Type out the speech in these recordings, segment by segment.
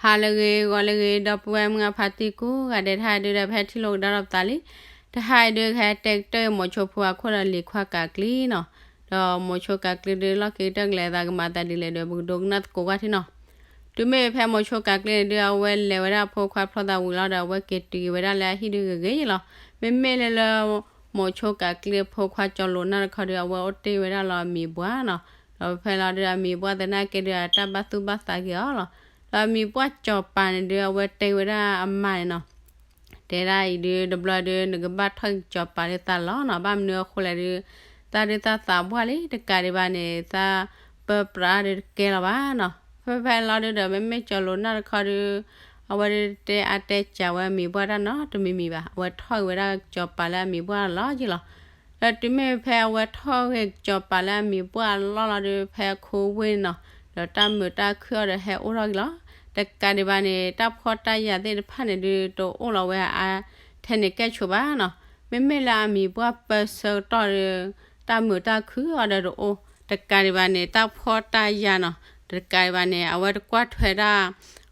ဟါလၢအဂ့ၤ ဂီၤလၢအဂ့ၤ ဒီပုၢ်ဝဲၢ်မုၢ်အဖါတံၢ်ကိးဂၤဒဲး တဟါအံၤဒုဒီး ဖဲထံၣ်လိာ်ကဒါဒီးပသးလံ. တဟါအံၤဒု ကဟဲတဲကတၢၢ်မိၤဆိဖိအခိၣ်ဒီးလံၤခွါကးကျံနီၤ. ဒီးမိၤဆိကးကျံဒု လီၢ်ခံကတၢၢ်ကလဲၤသးကမၤသးဒ်လဲၣ်ဒီး ပကဒိကနၣ်သကိးကွၢ်ထံနီၤ. တုၤမ့ၢ်ဖဲမိၤဆိကးကျံန့ၣ်ဒု အဝဲလဲၤဝဲဒၣ်ဖိခွါဖျီသးဝံၤလီၤဒီး အဝဲက့ၤတုၤက့ၤဝဲဒၣ်လၢအဟံၣ်ဒုဂ့ၤဂ့ၤလီၤ. မ့မ့ၢ်လၢလၢ မိၤဆိကးကျံအဖိခွါကၠီၤလိၤနၢ်တခီဒု အဝဲအိၣ်တ့ၢ်ဝဲဒၣ်လီၤအမံၤပှၢ်နီၤ. ဒီးဖဲလီၤဒု အမံၤပှၢ်သနာ်က့ဒု အတၢ်ဘၣ်သူၣ်ဘၣ်သးက့ၤအီၤလီၤ. ဒီးအမံၤပှၢ်ကၠီၤပၤန့ၣ်ဒု အဝဲတဲဝဲဒၣ်အမါန့ၣ်နီၤ. တဲဒၣ်အံၤဒု တဘျီဒု နကဘၣ်ထီၣ်က့ၤကၠီၤပၤလၢသးလီၤနီၤ. ဘၣ်မနုၤအဃိလဲၣ်ဒု သးဒုသးသးပှၢ်လံ တကးဒံးဘၣ်န့ၣ် သးပၢပြးဒုတကဲလီၤဘၣ်နီၤ. ဖဲဖဲလီၤဒုဒီး မ့မ့ၢ်ကၠီၤလိၤနၢ်တခီဒု အဝဲဒုတဲအါတဲစှၤဝဲအမံၤပှၢ်တၢ်နီတမံၤမံၤဘၣ်. အဝဲထီၣ်က့ၤဝဲဒၣ်ကၠီၤပၤလၢအမံၤပှၢ်လီၤက့ၤလီၤ. ဒီးတုၤမ့ၢ်ဖဲအဝဲထီၣ်က့ၤကၠီၤပၤလၢအမံၤပှၢ်အလီၢ်လီၤဒု ဖဲအခိဝ့ၢ်န့ၣ်နီၤ, ဒီးတၢ်မုာ်တၢ်ခုၣ်အီၤဒီးဟဲအိၣ်ထီၣ်က့ၤလီၤ. တကးဒံးဘၣ်န့ၣ် တၢ်ဖှီၣ်တၢ်ယာ်သ့ၣ်တဖၣ်န့ၣ်ဒု တအိၣ်လီၤဝဲအါထဲန့ၣ်ကဲၣ်ဆိးဘၣ်နီၤ. မ့မ့ၢ်လၢအမံၤပှၢ်ပၢဆၢကတီၢ်ဒီး တၢ်မုာ်တၢ်ခုၣ်အီၤဒီးတအိၣ်. တကးဒံးဘၣ်န့ၣ် တၢ်ဖှီၣ်တၢ်ယာ်နီၤ, တကးဒံးဘၣ်န့ၣ် အဝဲတကွၢ်ထွဲဒၣ်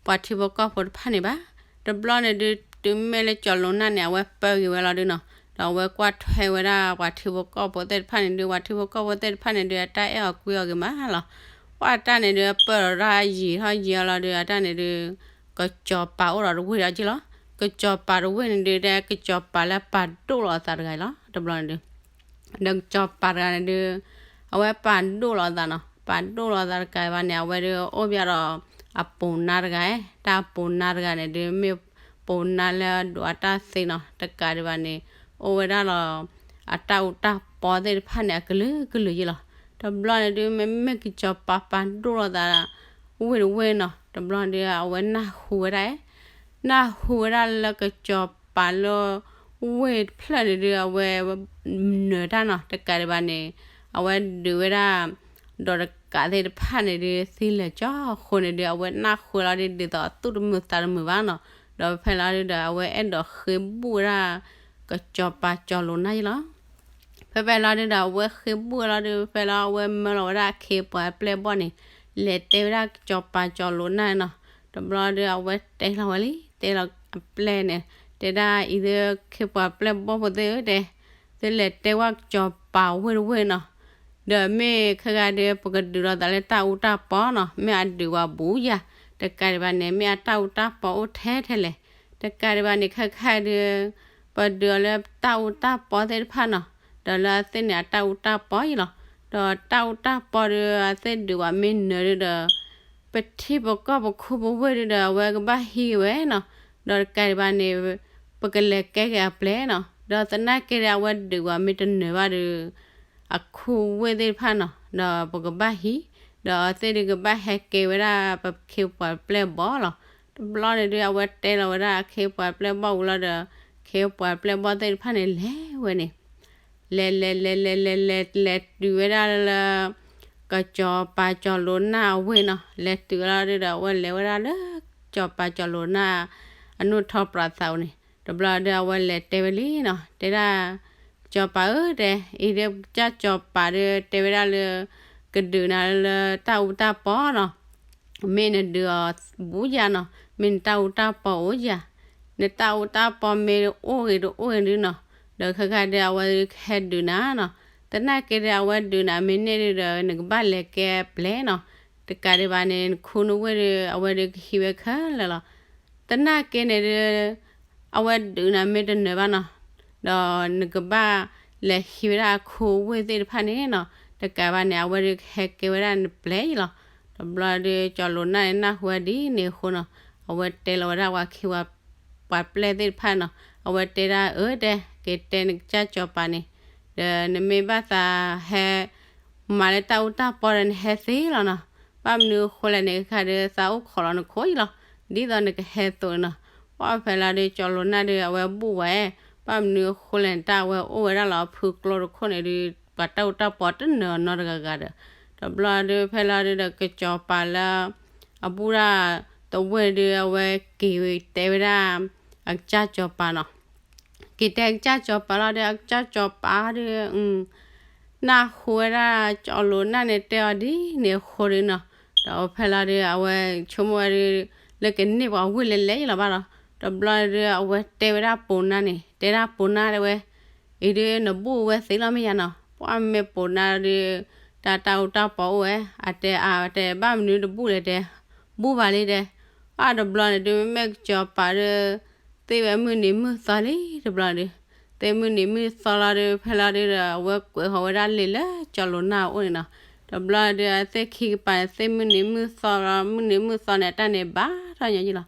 ပှၤထံဖိကီၢ်ဖိတဖၣ်န့ၣ်ဘၣ်. တဘျီန့ၣ်ဒု တုၤမ့ၢ်လၢကၠီၤလိၤနၢ်န့ၣ် အဝဲပၢက့ၤဝဲလီၤဒုနီၤ, ဒီးအဝဲကွၢ်ထွဲဝဲဒၣ်ပှၤထံဖိကီၢ်ဖိသ့ၣ်တဖၣ်န့ၣ်ဒု ပှၤထံဖိကီၢ်ဖိသ့ၣ်တဖၣ်န့ၣ်ဒု အတၢ်အဲၣ်အီၤကွံအီၤဂ့ၤမးလီၤ. ပှၤတၢ်န့ၣ်ဒု ပၢဒီးတၢ်ယံာ်ထီၣ်ယံာ်အီၤလီၤဒု အတၢ်န့ၣ်ဒု ကစီၤပၤအိၣ်ဒီးတဝ့ၢ်ဒီးက့လီၤ. ကစီၤပၤတဝ့ၢ်န့ၣ်ဒု တဲကစီၤပၤလၢပာ်ဒိၣ်လီၤအသးတဂၤအံၤလီၤ. တဘျီန့ၣ်ဒု ဒီးကစီၤပၤတဂၤန့ၣ်ဒု အဝဲပာ်ဒိၣ်လီၤအသးနီၤ, ပာ်ဒိၣ်လီၤအသးတကးဒံးဘၣ်န့ၣ် အဝဲဒု အိၣ်ဘၣ်ဒီးအပိာ်နါတဂၤ, တၢ်ပိာ်နါတဂၤန့ၣ်ဒု မ့ၢ်ပိာ်နါလၢအဒိးအတၢ်သ့နီၤ, တကးဒံးဘၣ်န့ၣ် အိၣ်ဝဲဒၣ်လီၤ အတၢ်အူတၢ်ပီသ့ၣ်တဖၣ်န့ၣ် အကလုာ်ကလုာ်ယ့လီၤ. တဘျီန့ၣ်ဒု မ့မ့ၢ်ကစီၤပၤပာ်ဒိၣ်လီၤသး ဝ့ၢ်တဝ့ၢ်နီၤ, တဘျီဒု အဝဲနၢ်ဟူဝဲဒၣ် နၢ်ဟူဝဲဒၣ်လၢကစီၤပၤလၢ ဝ့ၢ်တဖျၢၣ်န့ၣ်ဒု အဝဲနၢၤတၢ်နီၤ, တကးဒံးဘၣ်န့ၣ် အဝဲဒုးဝဲဒၣ် ဒီးတကးသ့ၣ်တဖၣ်န့ၣ်ဒု သံလၢာ်ကၠီအဃိန့ၣ်ဒု အဝဲနၢ်ဟူလီၤဒု ဒ်သိးအသူၣ်တမုာ်သးတမုာ်ဘၣ်နီၤ. ဒီးဖဲလီၤဒုဒီး အဝဲအဲၣ်ဒိးဃ့ဘူးဝဲဒၣ် ကစီၤပၤကၠီၤလိၤနၢ်ယ့လီၤ. ဖဲဖဲလီၤဒုဒီး အဝဲဃ့ဘူးဝဲလီၤဒု ဖဲလီၤအဝဲမၢလီၤဝဲဒၣ်အခ့ပှၤပျဲၢ်ဘီၣ်န့ၣ် လဲၤတဲဝဲဒၣ်ကစီၤပၤကၠီၤလိၤနၢ်နီၤ. တဘျီဒု အဝဲတဲလီၤဝဲလံ တဲလီၤအပျဲၢ်န့ၣ် တဲဒၣ်အံၤဒု ခ့ပှၤပျဲၢ်ဘီၣ်ဖိသ့ၣ်ဧၢတဲ, သုလဲၤတဲဝဲကစီၤပၤဝ့ၢ်တဝ့ၢ်နီၤ. ဒီးမ့ၢ်ခဲခါဒု ပကဒုးလိာ်သးလၢတၢ်အူတၢ်ပီနီၤ, မ့ၢ်အဒုးဝဲဘူးယၤ, တကးဒံးဘၣ်န့ၣ် မ့ၢ်အတၢ်အူတၢ်ပီအိၣ်ထဲထဲလဲၣ်. တကးဒံးဘၣ်န့ၣ် ခဲခါဒု ပဒုးအီၤလၢတၢ်အူတၢ်ပီသ့ၣ်တဖၣ်နီၤ, ဒီးလၢအသ့ၣ်န့ၣ် အတၢ်အူတၢ်ပီအံၤလီၤ. ဒီးတၢ်အူတၢ်ပီဒု အသ့ၣ်ဒုးဝဲမ့ၢ်နၢၤဒုဒီး ပထံပကီၢ်ပခိၣ်ပဝ့ၢ်ဒုဒီး အဝဲကဘၣ်ဟံးဝဲနီၤ, ဒီးတကးဒံးဘၣ်န့ၣ် ပကလဲၤကဲက့ၤအပျဲၢ်နီၤ, ဒီးသနာ်က့ဒီး အဝဲဒုးဝဲမ့ၢ်တနၢၤဘၣ်ဒု အခိၣ်ဝ့ၢ်သ့ၣ်တဖၣ်နီၤ, ဒီးပကဘၣ်ဟံး, ဒီးအသ့ၣ်ဒုကဘၣ်ဟဲကဲဝဲဒၣ်ပခ့ပှၤပျဲၢ်ဘီၣ်လီၤ. တဘျီန့ၣ်ဒု အဝဲတဲလီၤဝဲဒၣ်အခ့ပှၤပျဲၢ်ဘီၣ်ဝံၤလီၤဒီး ခ့ပှၤပျဲၢ်ဘီၣ်သ့ၣ်တဖၣ်န့ၣ် လဲၤဝဲန့ၣ် လဲၤလဲၤလဲၤလဲၤလဲၤလဲၤလဲၤတုၤဝဲဒၣ်လၢ ကစီၤပၤကၠီၤလိၤနၢ်အဝ့ၢ်နီၤ, လဲၤတုၤဝဲလီၤဒုဒီး အဝဲလဲၤဝဲဒၣ်လၢ ကစီၤပၤကၠီၤလိၤနၢ် အနူၢ်ထီပြးသးဧိၤန့ၣ်, တဘျီဒု အဝဲလဲၤတဲဝဲလံနီၤ, တဲဒၣ် ကစီၤပၤဧၢတဲ, အံၤဒု ကစၢ်ကစီၤပၤဒု တဲဝဲဒၣ်လၢ ကဒုးနၤလၢတၢ်အူတၢ်ပီနီၤ မ့ၢ်နဒုးအီၤဘူးယၤနီၤ, မ့ၢ်နတၢ်အူတၢ်ပီအိၣ်ယၤ, နတၢ်အူတၢ်ပီမ့ၢ်အိၣ်ဂ့ၤတအိၣ်ဂ့ၤဒုနီၤ, ဒီးခဲခါဒု အဝဲဒုကဟဲဒုးနၤနီၤ, သနာ်က့ဒု အဝဲဒုးနၤမ့ၢ်န့ၢ်ဒုဒီး နကဘၣ်လဲၤကဲပျဲၢ်နီၤ, တကးဒံးဘၣ်န့ၣ် နခူနဝ့ၢ်ဒု အဝဲဒုကဟံးဝဲခဲလၢာ်လီၤ. သနာ်က့န့ၣ်ဒု အဝဲဒုးနၤမ့ၢ်တနၢၤဘၣ်နီၤ, ဒီးနကဘၣ်လဲၤဟံးဝဲဒၣ်အခူအဝ့ၢ်သ့ၣ်တဖၣ်န့ၣ်နီၤ, တကးဘၣ်န့ၣ် အဝဲဒုးကဟဲကဲဝဲဒၣ်နပျဲၢ်အံၤလီၤ. တဘျီဒု ကၠီၤလိၤနၢ်န့ၣ် နၢ်ဟူဝဲဒ်န့ၣ်အဃိနီၤ, အဝဲတဲလီၤဝဲဒၣ်ပှၤခ့ဝဲ ပှၤပျဲၢ်သ့ၣ်တဖၣ်နီၤ, အဝဲတဲဒၣ်အၢတဲ, က့ၤတဲနကစၢ်ကစီၤပၤန့ၣ်, ဒီးနမ့ၢ်ဘၣ်သးဟဲ မၤလၢတၢ်အူတၢ်ပီဒီးနဟဲသ့လီၤနီၤ, ဘၣ်မနုၤအဃိလဲၣ်န့ၣ် ခဲခါဒု သးအိၣ်ခိးလီၤနခိၣ်အံၤလီၤ, ဒ်သိးနကဟဲသိးန့ၣ်နီၤ, ပှၢ်ဖဲလီၤဒု ကၠီၤလိၤနၢ်ဒု အဝဲဘူၣ်ဝဲ, ဘၣ်မနုၤအဃိလဲၣ်န့ၣ် တၢ်အဝဲအိၣ်ဝဲဒၣ်လီၤအဖုကျိတခိၣ်န့ၣ်ဒု ပှၤတၢ်အူတၢ်ပီတနၢၤနီတဂၤဂၤဒီး, တဘျီဒု ဖဲလီၤဒုဒီး ကစီၤပၤလၢ အဘူၣ်ဒၣ်တဝ့ၢ်ဒု အဝဲက့ၤတဲဝဲဒၣ် အကစၢ်ကစီၤပၤနီၤ က့ၤတဲကစၢ်ကစီၤပၤလီၤဒီး အကစၢ်ကစီၤပၤဒီး နၢ်ဟူဝဲဒၣ်ကၠီၤလိၤနၢ်န့ၣ်တဲအီၤဒ်န့ၣ်အဃိဒီးနီၤ, ဒီးဖဲလီၤဒုး အဝဲဆိကမိၣ်ဝဲဒုး လၢကန့ၢ်ပှၤဝ့ၢ်လဲၤလဲၤလီၤဘၣ်လီၤ. တဘျီဒုး အဝဲတဲဝဲဒၣ်ပိာ်နါန့ၣ် တဲဒၣ်ပိာ်နါတဲဝဲ, အံၤဒုးနဘူးဝဲသ့လီၤမ့ၢ်ယါနီၤ, ပှၢ်မ့ၢ်ပိာ်နါဒုး တၢ်တၢ်အူတၢ်ပီအိၣ်ဝဲ, အတဲအါတဲဘၣ်မနုၤတဘူးလဲၣ်တဲ, ဘူးဘၣ်လံတဲ, ဘၣ်တဘျီန့ၣ်ဒုး မ့မ့ၢ်ကစီၤပၤဒုး သ့ဝဲမုၢ်နံၤမုၢ်သီလံ တဘျီဒုး, သ့မုၢ်နံၤမုၢ်သီလီၤဒုး ဖဲလီၤဒုးဒီး အဝဲကွဲးဃီၤဝဲဒၣ်လံာ်လၢကၠီၤလိာ်နၢ်အအိၣ်န့ၣ်နီၤ. တဘျီဒုး အသ့ၣ်ခံကပၤန့ၣ် သ့မုၢ်နံၤမုၢ်သီလီၤ မုၢ်နံၤမုၢ်သီန့ၣ် အတၢ်န့ၣ်ဘၣ်ထီၣ်ညါယံလီၤ.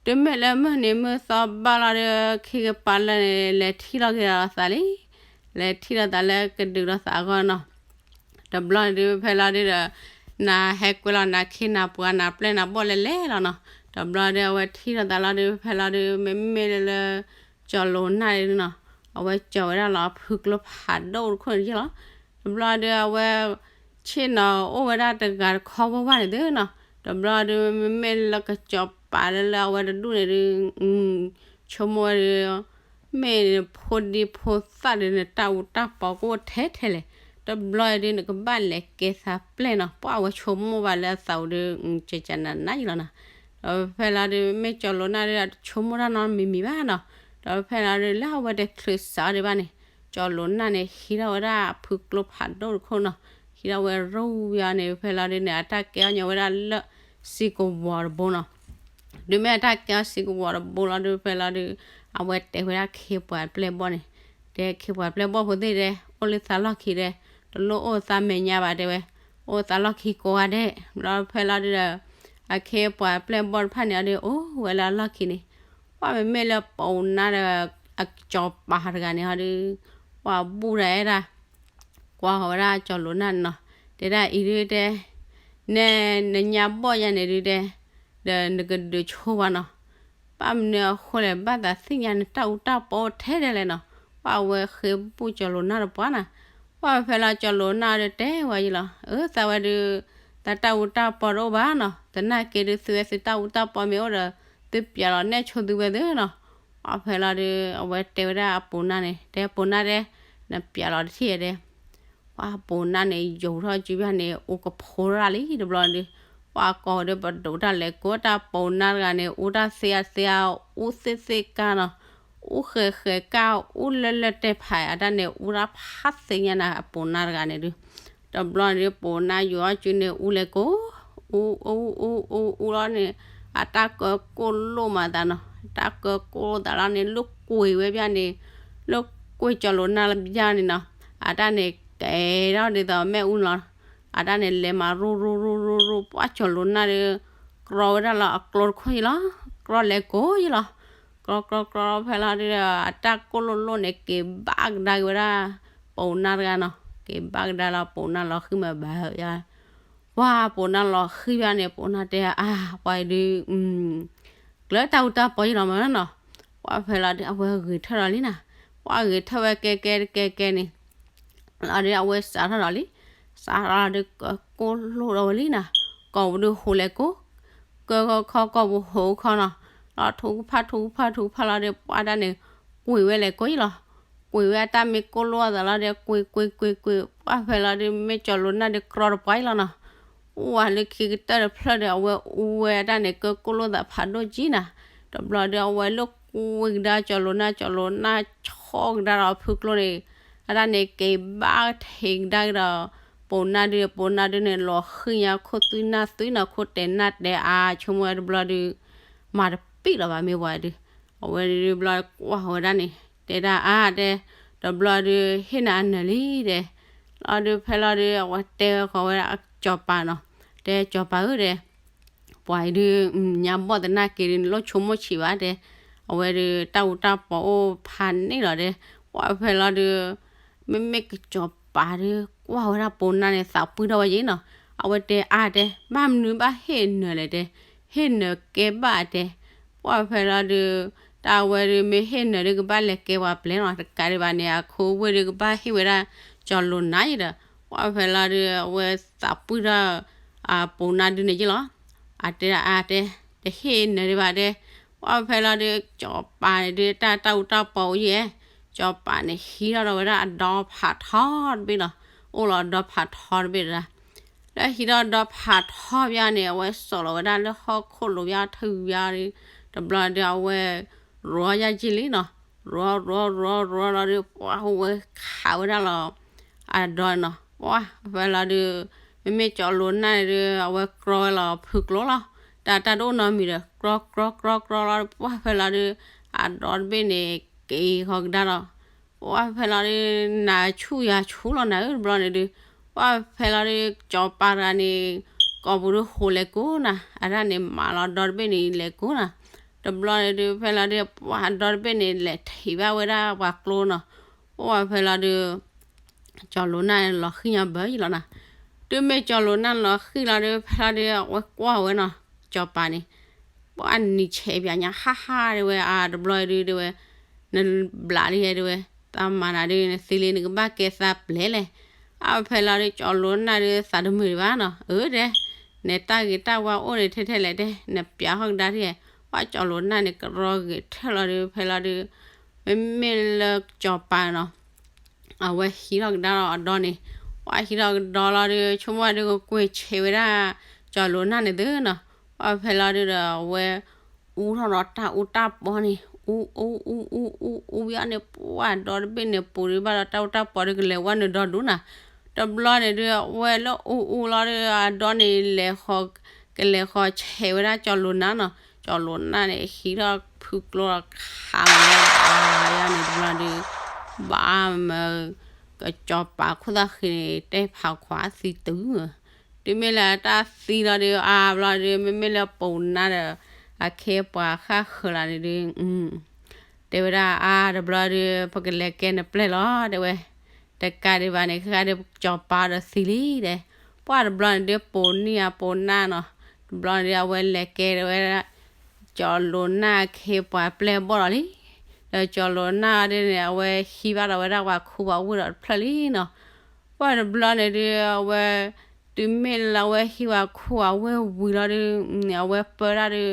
တုၤမ့ၢ်လၢမုၢ်နံၤမုၢ်သီဘၣ်လီၤဒုး ခံကပၤလၢာ်န့ၣ် လဲၤထံၣ်လီၤက့ၤဒီးသးလံ, လဲၤထံၣ်လီၤသးလၢကဒုးဒီးသးအဂီၢ်နီၤ. တဘျီဒုး ဖဲလီၤဒုးဒီး နၤဟဲကွဲလီၤနၤခ့နၤပှၤနၤပျဲၢ်နၤဘီၣ်လဲၤလဲၤလီၤနီၤ. တဘျီဒုး အဝဲထံၣ်လီၤသးလီၤဒုး ဖဲလီၤဒုး မ့မ့ၢ်လၢ ကၠီၤလိာ်နၢ်ဒုးနီၤ, အဝဲကၠီၤဝဲဒၣ်လီၤအဖုကျိဖးဒိၣ်တခိၣ်န့ၣ်ယ့ၢ်လီၤ. တဘျီဒုး အဝဲ ဆ့ၣ်နီၤအိၣ်ဝဲဒၣ်တဂၤတခီဝဲဝဲန့ၣ်သုနီၤ. တဘျီဒုး မ့မ့ၢ်လၢကစီၤပၤလၢလၢအဝဲတဒူၣ်န့ၣ်ဒုး ဆိကမိၣ်ဝဲဒုး မ့ၢ်ဖိဒံဖိသၣ်ဒုး နတၢ်အူတၢ်ပီကအိၣ်ထဲထဲလဲၣ်. တဘျီဒုး နကဘၣ်လဲၤကဲသးပျဲၢ်နီၤ. ပှၢ်အဝဲဆိကမိၣ်ဘၣ်လၢအသးအိၣ်ဒုး ကကနၤနၤယံလီၤနီၤ. ဒီးဖဲလီၤဒုး မ့ၢ်ကၠီၤလိာ်နၢ်ဒုး တဆိကမိၣ်တၢ်နီတမံၤမံၤဘၣ်နီၤ. ဒီးဖဲလီၤဒုး လၢအဝဲတချုးစးအီၤဒံးဘၣ်န့ၣ် ကၠီၤလိာ်နၢ်န့ၣ် ဟံးထီၣ်ဝဲဒၣ်အဖုကျိဖးဒိၣ်တခိၣ်နီၤ. ဟံးထီၣ်ဝဲရိဝံၤအီၤန့ၣ် ဖဲလီၤဒုးန့ၣ် အတၢ်ကဲအီၣ်ညီဝဲဒၣ်လၢ စံကဝီၤတဘိနီၤ. ဒုးမ့ၢ်အတၢ်ကဲအီၣ်စံကဝီၤတဘိလီၤဒုး ဖဲလီၤဒုး အဝဲတဲဝဲဒၣ်ခ့ပှၤပျဲၢ်ဘီၣ်န့ၣ်, တဲခ့ပှၤပျဲၢ်ဘီၣ်ဖိသ့ၣ်တဲ အိၣ်လၢသးလီၢ်ခံတဲ, တလိၣ်အိၣ်သးမဲာ်ညါဘၣ်တဲဝဲ, အိၣ်သးလီၢ်ခံကိးဂၤဒဲး. ဘျီဖဲလီၤဒုးဒီး အခ့ပှၤပျဲၢ်ဘီၣ်တဖၣ်န့ၣ်အီၤဒုး အိၣ်ဝဲလၢအလီၢ်ခံန့ၣ်, ပှၢ်မ့မ့ၢ်လၢပိာ်နါဒီး အကစီၤပၤတဂၤန့ၣ်အီၤဒုး ပှၢ်ဘူၣ်ဒၣ်အဲၣ်ဒၣ် ကွၢ်ဃီၤဝဲဒၣ်ကၠီၤလိာ်နၢ်န့ၣ်နီၤ, တဲဒၣ်အံၤဒုးတဲ နဲနညါဘီၣ်ယါန့ၣ်ဒုးတဲ ဒီးနကဒုးဆိပှၤနီၤ. ဘၣ်မနုၤအဃိလဲၣ် ဘၣ်သးသ့ၣ်ညါနတၢ်အူတၢ်ပီအိၣ်ထဲထဲလဲၣ်နီၤ. ပှၢ်အဝဲဃ့ဘူၣ်ကၠီၤလိာ်နၢ်တပှၢ်နီၤ. ပှၢ်ဖဲလီၤကၠီၤလိာ်နၢ်ဒုးတဲဝဲယံလီၤ, အၢ သးဝဲဒုး သးတၢ်အူတၢ်ပီတအိၣ်ဘၣ်နီၤ. သနာ်က့ဒုး သုဝဲသုတၢ်အူတၢ်ပီမ့ၢ်အိၣ်ဒီး သုပျးလီၤနဲၣ်ဆိသုဝဲသုနီၤ. ပှၢ်ဖဲလီၤဒုး အဝဲတဲဝဲဒၣ်အပိာ်နါန့ၣ် တဲပိာ်နါတဲ နပျးလီၤတထံၣ်တဲ ပှၢ်ပိာ်နါန့ၣ် ယိာ်ထီၣ်စုဘၣ်န့ၣ် အိၣ်ကဖိရၣ်လံတဘျီဒုး, ပှၢ်ကီၢ်ဒုး ပဒိးတၢ်လဲၤကိးတၢ်ပိာ်နါတဂၤန့ၣ် အူတၢ်သ့အသ့ အူသ့ၣ်သ့ၣ်ကါနီၤ, အူဃဲၤဃဲၤကါ အူလၢလၢတဲဖး အတၢ်န့ၣ် အူတၢ်ဖးသ့ညါနၤ အပိာ်နါတဂၤန့ၣ်ဒုး, တဘျီဒုး ပိာ်နါယိာ်ထီၣ်စုန့ၣ် အူလဲၤကိး အူ အူ အူ အူ အူလီၤန့ၣ် အတၢ်ကၢကိၢ်လိၣ်မးသးနီၤ, တၢ်ကၢကိၢ်လိၣ်သးလီၤန့ၣ် လၢကွံာ်ဝဲဘၣ်န့ၣ် လၢကွံာ်ကၠီၤလိာ်နၢ်လၢဘၣ်န့ၣ်နီၤ, အတၢ်န့ၣ်ကဲထီၣ်ဒ်သိးမ့ၣ်အူလီၤ, အတၢ်န့ၣ်လဲၤမၤရူရူရူရူရူ ပှၢ်ကၠီၤလိာ်နၢ်ဒုး ကြီဝဲဒၣ်လီၤအကျိတခိၣ်ယံလီၤ, ကြီလဲၤကိးယံလီၤ, ကြီကြီကြီဖဲလီၤဒုး အတၢ်ကိၢ်လိၣ်လိၣ်န့ၣ် က့ၤဘၣ်ကဒါက့ၤဝဲဒၣ် ပိာ်နါတဂၤနီၤ, က့ၤဘၣ်ကဒါလီၤ ပိာ်နါလီၤဃံမၤဘၣ်ယါ ပှၢ်ပိာ်နါလီၤဃံဘၣ်န့ၣ် ပိာ်နါတဲအါ ပှၢ်အံၤဒုး ကျၢၤတၢ်အူတၢ်ပီယံလီၤမးနီၤ, ပှၢ်ဖဲလီၤဒုး အဝဲဂ့ၤထၢၣ်ဒီးလံနီၤ, ပှၢ်ဂ့ၤထၢၣ်ဝဲကဲကဲတကဲကဲန့ၣ် လီၤဒုး အဝဲစးထီၣ်ဒီးလံ, စးထီၣ်လီၤဒုး ကၢကိၢ်လိၣ်ဒီးဝဲလံနီၤ, ကီၢ်ပူၤဒုးဟူးလဲၤကိး, ကၢခီခီကီၢ်ပူၤဟူးခီနီၤ, လီၤထူကဖၣ်ထူကဖၣ်ထူကဖၣ်လီၤဒုး ပှၢ်တၢ်န့ၣ် ကွံာ်ဝဲလဲၤကိးယံလီၤ, ကွံာ်ဝဲအတၢ်မ့ၢ်ကိၢ်လိၣ်အသးလီၤဒုး ကွံာ်ကွံာ်ကွံာ်ကွံာ် ပှၢ်ဖဲလီၤဒုး မ့ၢ်ကၠီၤလိာ်နၢ်ဒုးကြီတပှၢ်ယံလီၤနီၤ အိၣ်ဝဲလၢခံကတၢၢ်တဖျၢၣ်ဒီး အဝဲအူဝဲအတၢ်န့ၣ် ကၢကိၢ်လိာ်သးဖးဒိၣ်ကံနီၤ, တဘျီဒီး အဝဲလၢကွံာ်ကဒါကၠီၤလိာ်နၢ် ကၠီၤလိာ်နၢ်ဆီကဒါဒီးအဖုကျိန့ၣ် အတၢ်န့ၣ်က့ၤဘၣ်ထံးကဒါက့ၤဒီး ပိာ်နါဒုး ပိာ်နါဒုးန့ၣ် လီၤဃံညါခိၣ်သွံၣ်နၢ်သွံၣ်နီၤ ခိၣ်တဲာ်နၢ်တဲာ်အါ ဆိကမိၣ်ဝဲတဘျီဒုး မၤတပံၣ်လီၤဘၣ်မ့ၢ်ပှၤဒုး, အဝဲဒုးဘျီကွၢ်ဝဲဒၣ်န့ၣ် တဲဒၣ်အါတဲ တဘျီဒုး ဟ့ၣ်နၤအနၢၤလံတဲ လီၤဒုးဖဲလီၤဒုး အဝဲတဲဃီၤဝဲဒၣ်စီၤပၤနီၤ, တဲစီၤပၤဧၢတဲ ပှၤအံၤဒုး ညါဘီၣ်သနာ်က့ဒုး နလိၣ်ဆိကမိၣ်ဆံးဘၣ်တဲ, အဝဲဒုးတၢ်အူတၢ်ပီအိၣ်ဖးန့ၣ်လီၤတဲ, ပှၢ်ဖဲလီၤဒုး မ့မ့ၢ်ကစီၤပၤဒုး ကွၢ်ဝဲဒၣ်ပိာ်နါန့ၣ် သးပှံၢ်ထီၣ်ဝဲယံနီၤ, အဝဲတဲအါတဲ ဘၣ်မနုၤဘၣ်ဟ့ၣ်နၢၤလဲၣ်တဲ, ဟ့ၣ်နၢၤကဲဘၣ်တဲ, ပှၢ်ဖဲလီၤဒုး တၢ်ဝဲဒုး မ့ၢ်ဟ့ၣ်နၢၤဒုးကဘၣ်လဲၤကဲပှၤပျဲၢ်နီၤ, တကးဒံးဘၣ်န့ၣ် အခိဝ့ၢ်ဒုးကဘၣ်ဟ့ၣ်ဝဲဒၣ် ကၠီၤလိာ်နၢ်ယံဒီး, ပှၢ်ဖဲလီၤဒုး အဝဲသးပှံၢ်ထီၣ် အပိာ်နါဒုးန့ၣ်ယံလီၤ, အတဲဒၣ်အါတဲ တဟ့ၣ်နၢၤဒံးဘၣ်တဲ, ပှၢ်ဖဲလီၤဒုး စီၤပၤန့ၣ်ဒုး တၢ်တၢ်အူတၢ်ပီအိၣ်ယဲ, စီၤပၤန့ၣ်ဟံးထီၣ်ဒီးဝဲဒၣ်အဒီဖးထီတဘ့ၣ်လီၤ, အိၣ်လီၤအဒီဖးထီတဘ့ၣ်ဒၣ် လၢဟံးထီၣ်ဒီဖးထီဘၣ်န့ၣ် အဝဲစိာ်လီၤဝဲဒၣ်လၢဟီၣ်ခိၣ်လိၤဘၣ်ထုဘၣ်ဒီး တဘျီဒီးအဝဲ ရိယၢ်ယံၢ်လံနီၤ, ရိ ရိ ရိ ရိလီၤဒီး ပှၢ်ဝဲခးဝဲဒၣ်လီၤ အဒီနီၤ, ပှၢ်ဖဲလီၤဒီး မ့မ့ၢ်ကၠီၤလိၤနၢ်န့ၣ်ဒီး အဝဲကြီဝဲလီၤဖုကျိလီၤ, တၢ်တၢ်တအိၣ်နီတမံၤဒီး ကြီ ကြီ ကြီ ကြီလီၤ, ပှၢ်ဖဲလီၤဒီး အဒီတဘ့ၣ်န့ၣ် က့ၤဃီကဒါဒီး ပှၢ်ဖဲလီၤဒီး နၤဆူၣ်ယၤဆူၣ်လီၤနၤဧၢ တဘျီန့ၣ်ဒီး ပှၢ်ဖဲလီၤဒီး ကၠီၤပၤတဂၤန့ၣ် ကိာ်ပူၤဒီးဃိးလဲၤကိးနၤ, အတၢ်န့ၣ်မၤလီၤဒီတဘ့ၣ်န့ၣ်လဲၤကိးနၤ, တဘျီန့ၣ်ဒီး ဖဲလီၤဒီး ပှၢ်ဒီတဘ့ၣ်န့ၣ် လဲၤထံးဘၣ်ဝဲဒၣ်ပှၤကျိနီၤ, ပှၢ်ဖဲလီၤဒီး ကၠီၤလိၤနၢ်လီၤဃံၣ်ညါဘၢယံလီၤနၤ, တုၤမ့ၢ်ကၠီၤလိၤနၢ်လီၤဃံၣ်လီၤဒီး ဖဲလီၤဒီး အဝဲကွၢ်ဝဲနီၤ, ကၠီၤပၤန့ၣ် ပှၢ်နံၤဆဲးပၠးညါဟါဟါတဲဝဲ အါတဘျီဒုတဲဝဲ, နဘျးလံတဲဝဲ, သးမၤနၤဒု နသံလံ နကဘၣ်ကဲသးပျဲလဲၣ်, အဖဲလီၤဒီး ကၠီၤလိၤနၢ်ဒုသးတမုာ်ဒံးဘၣ်နီၤ, အၢတဲ, နတၢ်ဂ့ၤတၢ်ဝါအိၣ်န့ၣ်ထဲထဲလဲၣ်တဲ, နပျးဟီၣ်ကဒါထဲ, ပှၢ်ကၠီၤလိၤနၢ်န့ၣ် ကရီဂ့ၤထၢၣ်လီၤဒု ဖဲလီၤဒု မ့မ့ၢ်လၢကၠီၤပၤနီၤ အဝဲဟံးထီၣ်ကဒါလီၤအဒီန့ၣ်, ပှၢ်ဟံးထီၣ်ကဒီလီၤဒီး ဆိကမိၣ်ဒုကကွဲးဆဲးဝဲဒၣ် ကၠီၤလိၤနၢ်န့ၣ်သုနီၤ, ပှၢ်ဖဲလီၤဒုဒီး အဝဲ အူထီၣ်ဒီးတၢ်အူတၢ်ပီန့ၣ် အူအူအူအူအူအူဘၣ်အီၤန့ၣ် ပှၢ်ဒီတဘ့ၣ်န့ၣ် ပူၤဒံးဘၣ်ဒီးတၢ်အူတၢ်ပီဒုကလဲၤဝဲနုာ်ဒီဒူၣ်နၤ, တဘျီန့ၣ်ဒု အဝဲလၢအူအူလီၤဒီး အဒီန့ၣ် လဲၤဃီၤ ကလဲၤဃီၤဆဲးဝဲဒၣ်ကၠီၤလိၤနၢ်နီၤ, ကၠီၤလိၤနၢ်န့ၣ် ဟံးထီၣ်ဖုကျိဒီးခးလီၤဝဲဒၣ်န့ၣ် တဘျီဒု ဘၣ်မၢ ကၠီၤပၤခိၣ်သၣ်ဃံန့ၣ် တဲဖးခွါသံတုၤ တုၤမ့ၢ်လၢတၢ်သံလီၤဒု အါဘျီဒု မ့မ့ၢ်လၢပိာ်နါဒီး အခ့အပှၤဃၣ်ဃၢၤလီၤန့ၣ်ဒု တဲဝဲဒၣ် အါတဘျီဒု ပကလဲၤကဲနပျဲၢ်လီၤ တဲဝဲ, တကးဒံးဘၣ်န့ၣ် ခဲခါဒု ကၠီၤပၤဒီးသံလံတဲ, ပှၢ်တဘျီန့ၣ်ဒု ပိာ်နံၣ်အပိာ်နါနီၤ, တဘျီန့ၣ်ဒု အဝဲလဲၤကဲဝဲဒၣ် ကၠီၤလိၤနၢ်အခ့ပှၤပျဲၢ်ဘီၣ်လီၤလံ, ဒီးကၠီၤလိၤနၢ်ဒ်န့ၣ် အဝဲဟံးဘၣ်ဒီးဝဲဒၣ်ပှၤခူပှၤဝ့ၢ်ဒီးတဖျၢၣ်လံနီၤ, ပှၢ်တဘျီန့ၣ်ဒု အဝဲ တုၤမ့ၢ်လၢအဝဲဟံးပှၤခူပှၤဝ့ၢ်ဝံၤလီၤဒု အဝဲပၢဒၣ်ဒု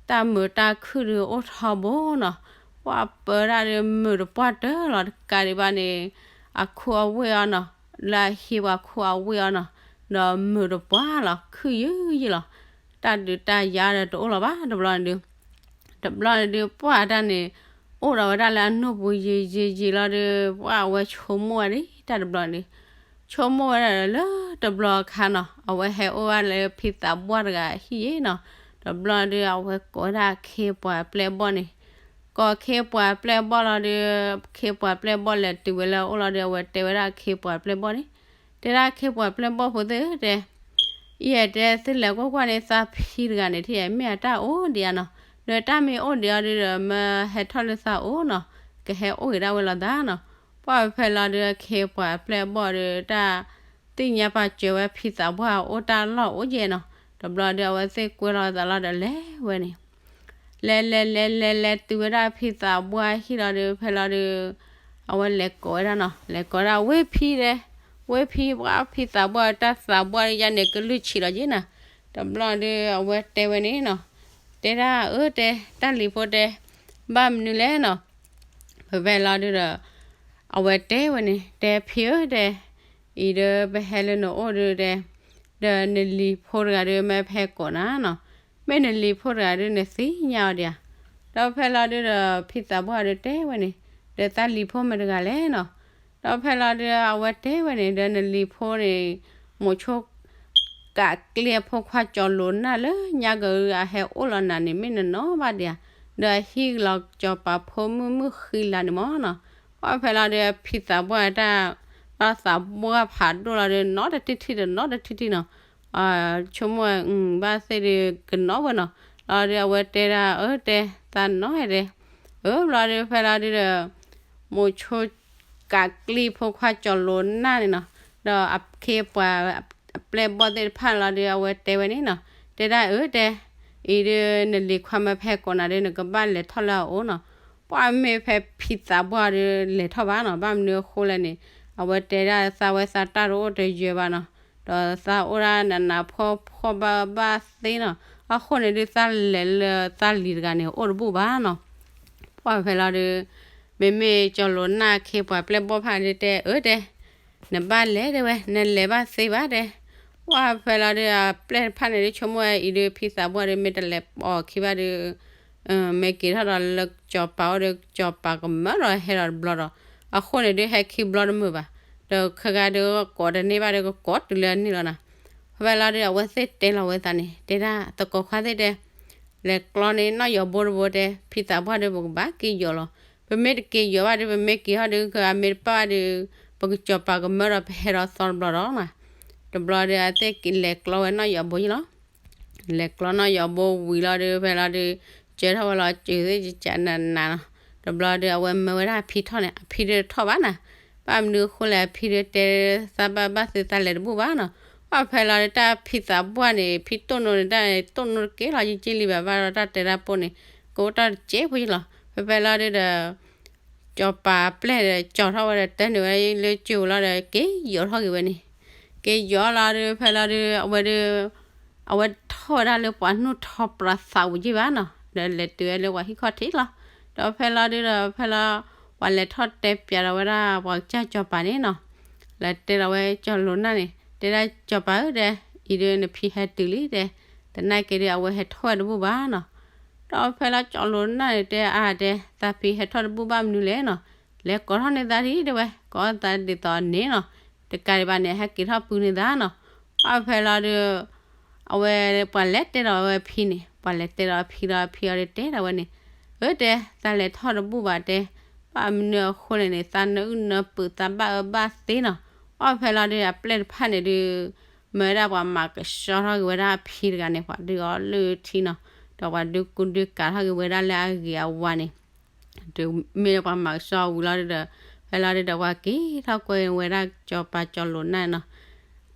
တၢ်မုာ်တၢ်ခုၣ်ဒုအိၣ်ထီဘိနီၤ, ပှၢ်ပၢဒၣ်ဒုမုာ်တပှၢ်တၢၢ်လီၤ တကးဒံးဘၣ်န့ၣ် အခူအဝ့ၢ်အီၤနီၤ, လၢအဟံးပှၤခူအဝ့ၢ်အီၤနီၤ, ဒီးမုာ်တပှၢ်လီၤ ခုၣ်ယုၢ်ယုၢ်လီၤ, တၢ်ဒုးတၢ်ယၤဒီးတအိၣ်လီၤဘၣ် တဘျီန့ၣ်ဒု တဘျီန့ၣ်ဒု ပှၢ်တၢ်န့ၣ် အိၣ်ဒီးဝဲဒၣ်လၢအနိၣ်ပူၤယံာ်ယံာ်ယံာ်လီၤဒု ပှၢ်အဝဲဆိကမိၣ်ဝဲဒၣ်တဘျီန့ၣ်, ဆိကမိၣ်ဝဲဒၣ်လၢတဘျီအခါနီၤ အဝဲဟဲအိၣ်ဝဲလၢဖံသးပှၢ်တဂၤဟံၣ်နီၤ, တဘျီဒု အဝဲကိးဝဲဒၣ်အခ့ပှၤပျဲၢ်ဘီၣ်န့ၣ်, ကိးအခ့ပှၤပျဲၢ်ဘီၣ်လီၤဒု အခ့ပှၤပျဲၢ်ဘီၣ်လဲၤတုၤဝဲလၢအအိၣ်လီၤဒု အဝဲတဲဝဲဒၣ်အခ့ပှၤပျဲၢ်ဘီၣ်န့ၣ်, တဲဒၣ်အခ့ပှၤပျဲၢ်ဘီၣ်ဖိသ့ၣ်တဲ အံၤတဲ သုလဲၤကွၢ်ကွၢ်န့ၣ် သးဖံတဂၤန့ၣ် ထံၣ်မ့ၢ်အတၢ်အိၣ်ဒံးဧါနီၤ, ဒီးတၢ်မ့ၢ်အိၣ်ဒံးအီၤဒုဒီး မၢဟဲထီၣ်လၢသးအိၣ်နီၤ, ကဟဲအိၣ်ဂ့ၤဒၣ်ဝဲလိာ်သးနီၤ, ပှၢ်ဖဲလီၤဒု အခ့ပှၤပျဲၢ်ဘီၣ်ဒု တၢ်သ့ၣ်ညါပာ်စၢၤဝဲဖံသးပှၢ်အိၣ်တၢ်လီၢ်အိၣ်ယဲၢ်နီၤ, တဘျီဒု အဝဲသ့ၣ်ကွဲလီၤသးလီၤဒီးလဲၤဝဲန့ၣ် လဲၤလဲၤလဲၤလဲၤလဲၤတုၤဝဲဒၣ်ဖံသးပှၢ်ဟံၣ်လီၤဒု ဖဲလီၤဒု အဝဲလဲၤကိးဝဲဒၣ်နီၤ, လဲၤကိးဒၣ်ဝ့ၢ်ဖံတဲ, ဝ့ၢ်ဖံ ပှၢ်ဖံသးပှၢ်တၢ်သးပှၢ်ဒုယါန့ၣ် ကလုၢ်ဆံးလီၤက့နီၤ, တဘျီဒု အဝဲတဲဝဲန့ၣ်နီၤ, တဲဒၣ်အၢတဲ တၢ်လံၤဖိတဲ ဘၣ်မနုၤလဲၣ်နီၤ, ဖဲဖဲလီၤဒုဒီး အဝဲတဲဝဲန့ၣ် တဲဖံဧၢတဲ အံၤဒု ပဟဲလၢနအိၣ်ဒုတဲ, ဒီးနလံၤဖိတဂၤဒု မ့ၢ်ပဟဲကိးနၤနီၤ, မ့ၢ်နလံၤဖိတဂၤဒု နသ့ၣ်ညါအီၤဒံးဧါ, ဒီးဖဲလီၤဒုဒီး ဖံသးပှၢ်ဒုတဲဝဲန့ၣ်, ဒီးသးလံၤဖိမ့ၢ်တဂၤလဲၣ်နီၤ, ဒီးဖဲလီၤဒု အဝဲတဲဝဲန့ၣ် ဒီးနလံၤဖိန့ၣ် မိၤဆိ ကးကျ့အဖိခွါကၠီၤလိၤနၢ်လၢညါက့ၤအဟဲအိၣ်လီၤနၤန့ၣ် မ့ၢ်နနီၢ်ဘၣ်ဒံးဧါ, ဒီးအဟံၣ်လီၤကၠီၤပၤဖိမုၣ်မုၣ်ဃံလၤန့ၣ်မ့ၢ်နီၤ, ပှၢ်ဖဲလီၤဒု ဖံသးပှၢ်တၢ် တၢ်သးပှၢ်ဖးဒိၣ်လီၤဒု နီတထံၣ်ထံၣ်ဒီးနီတထံၣ်ထံၣ်နီၤ, ဆိကမိၣ်ဝဲ ဘၣ်သ့ၣ်ဒု ကနီၣ်ဝဲနီၤ, လီၤဒုအဝဲတဲဒၣ် အၢတဲ သးနီၢ်တဲ, အၢဘျီဒု ဖဲလီၤဒုဒီး မိၤဆိ ကးကျံဖိခွါကၠီၤလိၤနၢ်န့ၣ်နီၤ, ဒီးအခ့ပှၤအပျဲၢ်ဘီၣ်သ့ၣ်တဖၣ်လီၤဒု အဝဲတဲဝဲန့ၣ်နီၤ, တဲဒၣ်အၢတဲ, အံၤဒု နလံၤခွါမ့ၢ်ဖဲကိးနၤဒု နကဘၣ်လဲၤထီၣ်လၢအအိၣ်နီၤ, ပှၢ်မ့ၢ်ဖဲဖံသးပှၢ်ဒုလဲၤထီၣ်ဘၣ်နီၤ, ဘၣ်မနုၤအဃိလဲၣ်န့ၣ်, အဝဲတဲဒၣ်သးဝဲသးတၢ်တအိၣ်တယၢၤဘၣ်နီၤ, ဒီးသးအိၣ်ဒၣ်နးနးဖှီၣ်ဖှီၣ်ဘၣ်ဘၣ်သ့နီၤ, အဃိန့ၣ်ဒု သးလဲၤလၢသးလံၤတဂၤန့ၣ် အိၣ်တဘူၣ်ဘၣ်နီၤ, ပှၢ်ဖဲလီၤဒု မ့မ့ၢ်ကၠီၤလိၤနၢ်အခ့ပှၤပျဲၢ်ဘီၣ်ဖၣ်ဒုတဲ အၢတဲ, နဘၣ်လဲၤတဲဝဲ နလဲၤဘၣ်သ့ဘၣ်တဲ, ပ ပှၢ်ဖဲလီၤဒုး အပျဲၢ်တဖၣ်န့ၣ်ဒုး ဆိကမိၣ်ဝဲအံၤဒုး ဖံသးပှၢ်ဒုး မ့ၢ်တလဲၤပိာ်အခံဘၣ်ဒုး မ့ၢ်က့ၤထီၣ်ဒီးလၢစီၤပၤအိၣ်ဒီး စီၤပၤကမၢဒီးဟဲဒီးတဘျီဒီး အဃိန့ၣ်ဒုး ဟဲခံဘျီတမုာ်ဘၣ်, ဒီးခဲဂၤဒုး ကိးတန့ၢ်ဘၣ်ဒီး ကကိးတုၤလၢအန့ၣ်လီၤနီၤ. ဖဲလီၤဒုး အဝဲသ့ၣ်တဲလီၤဝဲသးန့ၣ် တဲဒၣ်သကိးခွါသ့ၣ်တဲ လဲၤကျီန့ၣ် နီၣ်ယီၤဘိတဘိတဲ ဖံသးပှၢ်ဒုး ပကဘၣ်က့ၤယီၤလီၤ. ပမ့ၢ်တက့ၤယီၤဘၣ်ဒုး ပမ့ၢ်က့ၤထီၣ်ဒုး ကမ့ၢ်တပာ်ဘၣ်ဒုး ပကစီၤပၤကမၢဒီး ပဟဲဒီးသီတဘျီဒီးနီၤ. တဘျီဒုး အသ့ၣ်က့ၤလဲၤကျီဝဲနီၣ်ယီၤဘိယလီၤ. လဲၤကျီနီၣ်ယီၤဘိဝံၤလီၤဒုး ဖဲလီၤဒုး ကၢထီၣ်ဝဲလီၤစၢၤသ့ၣ်ကကးနးနးနီၤ. တဘျီဒုး အဝဲမၢဝဲဒၣ်အဖံထီၣ်န့ၣ် အဖံဒုးတထီၣ်ဘၣ်နၤ. ဘၣ်မနုၤအဃိလဲၣ် အဖံဒုးတဲ သးဘၣ်ဘၣ်သုသးလဲၤတဘူၣ်ဘၣ်နီၤ. ပှၢ်ဖဲလီၤဒုး တၢ်ဖံသးပှၢ်န့ၣ် ဖံတိၢ်နိန့ၣ် တၢ်တိၢ်နိတက့ၢ်လီၤ ယက့ၢ်လံဘၣ်ဘၣ်ဒီး တၢ်တဲတၢ်ပိၢ်န့ၣ် ကအိၣ်တၢ်တစဲးဖိယလီၤ. ဖဲဖဲလီၤဒုးဒီး စီၤပၤပျဲၢ်ဒီး ကၠီၤထီၣ်ဝဲဒီး တၢ်နုာ်ဝဲလၢကၠိလီၤဒီး က့ၤယီၤထီၣ်က့ၤဝဲန့ၣ်. က့ၤယီၤလီၤဒုး ဖဲလီၤဒုး အဝဲဒုး အဝဲထီၣ်ဝဲဒၣ်လၢပှၤနီၢ်ထီပြးသးဝံၤက့ၢ်ဘၣ်နီၤ, ဒီးလဲၤတုၤဝဲလၢပှၤဟံၣ်ခီၣ်ထံးလီၤ. ဒီးဖဲလီၤဒုးဒီး ဖဲလီၤ ပှၤလဲၤထီၣ်တဲပၠးဒီးဝဲဒၣ်ပှၤကစၢ်စီၤပၤန့ၣ်နီၤ, လဲၤတဲလီၤဝဲစီၤလိာ်နၢ်န့ၣ် တဲဒၣ်စီၤပၤဧၢတဲ, အံၤဒုးနဖံဟဲတုၤလံတဲ, သနာ်က့ဒုး အဝဲဟဲထီၣ်ဝဲတဘူၣ်ဘၣ်နီၤ. ဒီးဖဲလီၤစီၤလိာ်နၢ်န့ၣ်တဲအါတဲ သးဖံဟဲထီၣ်တဘူၣ်ဘၣ်မနုၤလဲၣ်နီၤ, လဲၤကိးထီၣ်န့ၢ်သးဒံးတဲဝဲ, ကိးသးဒ်သိးန့ၣ်နီၤ, တကးဒံးဘၣ်န့ၣ် ဟဲက့ၤထီၣ်ပုၢ်န့ၢ်သးနီၤ. ပှၢ်ဖဲလီၤဒုး အဝဲပှၤလဲၤတဲဒီးဝဲဖံန့ၣ် ပှၤလဲၤတဲဒီးဖံဒီးဖံအီၤဒုးတဲဒီးဝဲန့ၣ်, အၢတဲ သးလဲၤထီၣ်တဘူၣ်ဘၣ်တဲ, ဘၣ်မနုၤအဃိလဲၣ်န့ၣ် သးနအုၣ်နပၢၤသးဘၣ်အၢဘၣ်သီနီၤ. ပှၢ်ဖဲလီၤဒုး အပျဲၢ်တဖၣ်န့ၣ်ဒုး မၢဝဲဒၣ်ပှၤမၤကဆှီထီၣ်က့ၤဝဲဒၣ်အဖံတဂၤန့ၣ် ပှၤဒုးအီၤလၢထံနီၤ, ဒီးပှၤဒုးကူဒုးကၤထီၣ်က့ၤဝဲဒၣ်လၢအဂ့ၤအဝါန့ၣ် တုၤမ့ၢ်ပှၤမၤကဆှီဝံၤလီၤဒုးဒီး ဖဲလီၤဒုးဒီးပှၤက့ၤထီၣ်ကွဲဝဲဒၣ်စီၤပၤစီၤလိာ်နၢ်နီၤ.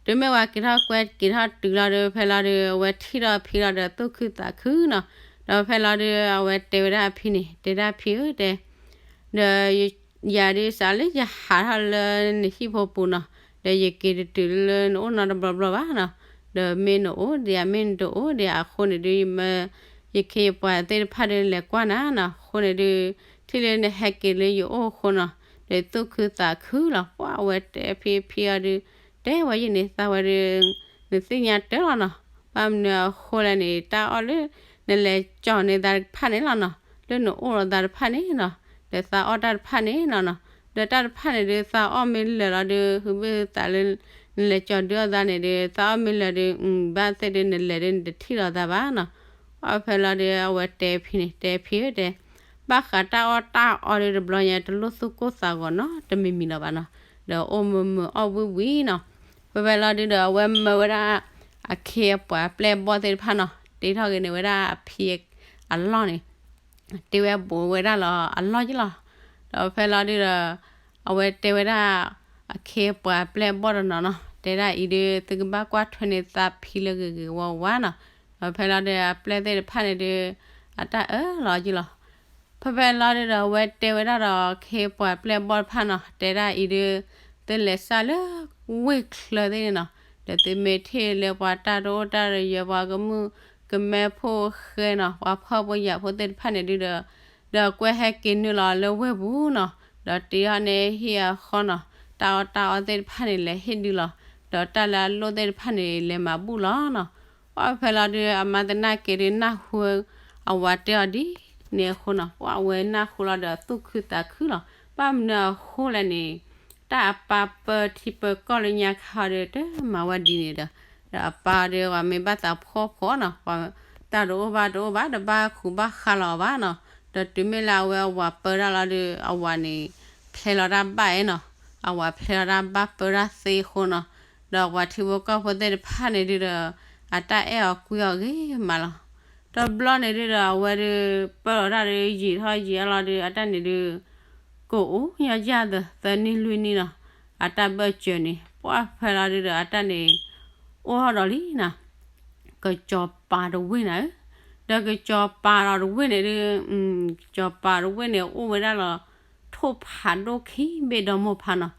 တုၤမ့ၢ်ပှၤက့ၤထီၣ်ကွဲက့ၤထီၣ်တုၤလီၤဒုး ဖဲလီၤဒုး အဝဲထံၣ်ဒီးအဖံလီၤဒီးသူၣ်ခုသးခုနီၤ. ဒီးဖဲလီၤဒုး အဝဲတဲဝဲဒၣ်အဖံန့ၣ် တဲဒၣ်ဖံဧၢတဲ ဒီးယၤဒုးစးလၢယဟးထီၣ်လၢနဟံၣ်ဖိပူၤနီၤ, ဒီးယက့ၤတတုၤလၢနအိၣ်နီတဘျီဘျီဘၣ်နီၤ. ဒီးမ့ၢ်နအိၣ်ဒံးဧါ မ့ၢ်နတအိၣ်ဒံးဧါအဃိန့ၣ်ဒုး ယမၢ ယခ့ယပှၤသ့ၣ်တဖၣ်ဒုးလဲၤကွၢ်နၤနီၤ, အဃိန့ၣ်ဒုး ထံၣ်လၢနဟဲက့ၤလၢယအိၣ်အဃိနီၤ, ဒီးသူၣ်ခုသးခုလီၤ. ပှၢ်အဝဲတဲဖံဖံအီၤဒုး တဲဝဲယန့ၣ် သးဝဲဒုး နသ့ၣ်ညါတၢ်လီၤနီၤ. ဘၣ်မနုၤအဃိလဲၣ်န့ၣ် တၢ်အီၣ်လၢ နလဲၤကၠီၤန့ၢ်သးတဖၣ်န့ၣ်လီၤနီၤ, လၢနအိၣ်ဒီးသးတဖၣ်န့ၣ်နီၤ, ဒီးသးအီၣ်တၢ်တဖၣ်န့ၣ်လီၤနီၤ. ဒီးတၢ်တဖၣ်န့ၣ်ဒုး သးအီၣ်မ့ၢ်လၢာ်လီၤဒုး ဟုဘၣ်သးလၢ နလဲၤကၠီၤဒုးအီၣ်သးန့ၣ်ဒုး သးအီၣ်မ့ၢ်လၢာ်ဒုး ဘၣ်သ့ၣ်ဒုး နလဲၤဒုး နတထံၣ်လီၤသးဘၣ်နီၤ. ပှၢ်ဖဲလီၤဒုး အဝဲတဲဖံန့ၣ် တဲဖံဧၢတဲ ဘၣ်ဃးတၢ်အီၣ်တၢ်အီဒုးတဘျီညါ တလိၣ်သူၣ်ကိၢ်သးဂီၤနီတမံၤမံၤလီၤဘၣ်နီၤ, ဒီးအိၣ်မုာ်မုာ်အီၣ်ဝံၣ်ဝံၣ်နီၤ. ဖဲဖဲလီၤဒုးဒီး အဝဲမၢဝဲဒၣ် အခ့အပှၤအပျဲၢ်အဘီၣ်သ့ၣ်တဖၣ်နီၤ, တ့ထီၣ်က့ၤန့ၢ်ဝဲဒၣ်အဖံအလီၢ်န့ၣ် တ့ဝဲဘူးဝဲဒၣ်လီၤအလီၢ်က့လီၤ. ဒီးဖဲလီၤဒုးဒီး အဝဲတဲဝဲဒၣ် အခ့အပှၤအပျဲၢ်အဘီၣ်တနီၤနီၤ, တဲဒၣ်အံၤဒုး သုကဘၣ်ကွၢ်ထွဲန့ၢ်သးဖံလၢဂ့ၤဂ့ၤဝါဝါနီၤ. ဒီးဖဲလီၤဒုး အပျဲၢ်သ့ၣ်တဖၣ်န့ၣ်ဒုး အတၢ်အၢၣ်လီၤက့လီၤ. ဖဲဖဲလီၤဒုးဒီး အဝဲတဲဝဲဒၣ်ဒီး အခ့အပှၤအပျဲၢ်အဘီၣ်တဖၣ်နီၤ, တဲဒၣ်အံၤဒုး သုလဲၤစၢ်လၢဝ့ၢ်ချၢသ့ၣ်န့ၣ်နီၤ, ဒီးသုမ့ၢ်ထံၣ်လၢပှၤတၢ်တအိၣ်တၢ်တယၢၤ ပှၤကမူၣ်ကမဲဖိဃဲနီၤ, ပှၤဖှီၣ်ဖိယာ်ဖိသ့ၣ်တဖၣ်န့ၣ်ဒုးဒီး ဒီးကွဲဟဲက့ၤနုာ်လီၤလၢဝ့ၢ်ပူၤနီၤ, ဒီးတ့ထီၣ်န့ၢ်ဟံၣ်အဃီနီၤ, တၢ်အီၣ်တၢ်အီသ့ၣ်တဖၣ်န့ၣ် လဲၤဟ့ၣ်ဒုးလီၤ, ဒီးတၢ်လၢအလိၣ်သ့ၣ်တဖၣ်န့ၣ် လဲၤမၤဘူၣ်လီၤနီၤ. ပှၢ်ဖဲလီၤဒုး အမါသနာ်က့ဒုး နၢ်ဟူ အဝၤတဲအီၤဒ်န့ၣ်အဃိနီၤ, ပှၢ်အဝဲနၢ်ဟူလီၤဒီးသူၣ်ခုသးခုလီၤ. ဘၣ်မနုၤအဃိလဲၣ်န့ၣ် တၢ်အပၢ်ပၢထံပၢကီၢ်လၢညါခါအီၤဒီး တမၤဝဲဒ်န့ၣ်ဒီး, ဒီးအပၢ်ဒုး ပှၤမ့ၢ်ဘၣ်သးဖှီၣ်ဖှီၣ်နီၤ, ပှၤတၢ်တအိၣ်ဘၣ်တအိၣ်ဘၣ် တဘၣ်ဃူဘၣ်ဃးလီၤအီၤဘၣ်နီၤ. ဒီးတုၤမ့ၢ်လၢအဝဲအဝၤပၢတၢ်လီၤဒုး အဝၤန့ၣ် ဖျဲလီၤတၢ်ဘၣ်အံၤနီၤ, အဝၤဖျဲလီၤတၢ်ဘၣ်ပၢတၢ်သ့အဃိနီၤ, ဒီးပှၤထံဖိကီၢ်ဖိသ့ၣ်တဖၣ်န့ၣ်ဒုးဒီး အတၢ်အဲၣ်အီၤကွံအီၤဂ့ၤမးလီၤ. တဘျီန့ၣ်ဒုးဒီး အဝဲဒုး ပၢလီၤတၢ်ဒုး ယံာ်ထီၣ်ယံာ်အါလီၤဒုး အတၢ်န့ၣ်ဒုး ကအိၣ်ညီယၢ်သၢ သၢနံၣ်လွံၢ်နံၣ်နီၤ, အတၢ်ဘၢၣ်စၢၤန့ၣ် ပှၢ်ဖဲလီၤဒုးဒီး အတၢ်န့ၣ် အိၣ်ထီၣ်ဒီးလံနီၤ, ကစီၤပၤတဝ့ၢ်နၤဧၢ, ဒီးကစီၤပၤဒီးတဝ့ၢ်န့ၣ်ဒုး ကစီၤပၤတဝ့ၢ်န့ၣ် အိၣ်ဝဲဒၣ်လီၤ ထိၣ်ဖးဒိၣ်ခံဘ့ၣ်ဒီမိၢ်ဖးနီၤ,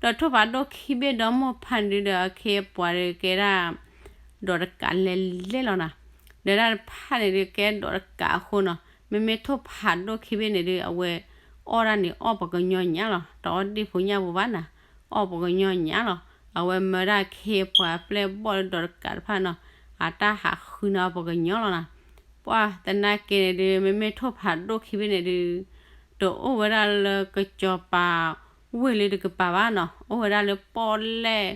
ဒီးထိၣ်ဖးဒိၣ်ခံဘ့ၣ်ဒီမိၢ်ဖးန့ၣ်ဒုးဒီး အခ့အပှၤဒုးကဲဒၣ် ဒီးတကးလဲၤလဲၣ်လီၤနီၤ, ဒီးတၢ်တဖၣ်န့ၣ်ဒုး ကဲဒီးတကးအဃိနီၤ, မ့မ့ၢ်ထိၣ်ဖးဒိၣ်ခံဘ့ၣ်န့ၣ်ဒုး အဝဲအီၣ်တၢ်န့ၣ် အီၣ်ပှၤကညီညါလီၤ, တအီၣ်ဒ့ၣ်ဖိညၣ်ဖိဘၣ်နၤ, အီၣ်ပှၤကညီညါလီၤ. အဝဲမၢဒၣ်ခ့ပှၤပျဲၢ်ဘီၣ်လၢဒီးတကးတဖၣ်နီၤ, အတၢ်ဟးဃုန့ၢ်အီၤပှၤကညီလီၤနီၤ. ပှၢ်သနာ်က့န့ၣ်ဒုး မ့မ့ၢ်ထိၣ်ဖးဒိၣ်ခံဘ့ၣ်န့ၣ်ဒုး တအိၣ်ဝဲဒၣ်လၢကစီၤပၤဝ့ၢ်လၢတကပၤဘၣ်နီၤ, အိၣ်ဝဲဒၣ်လၢပီၣ်လဲၣ်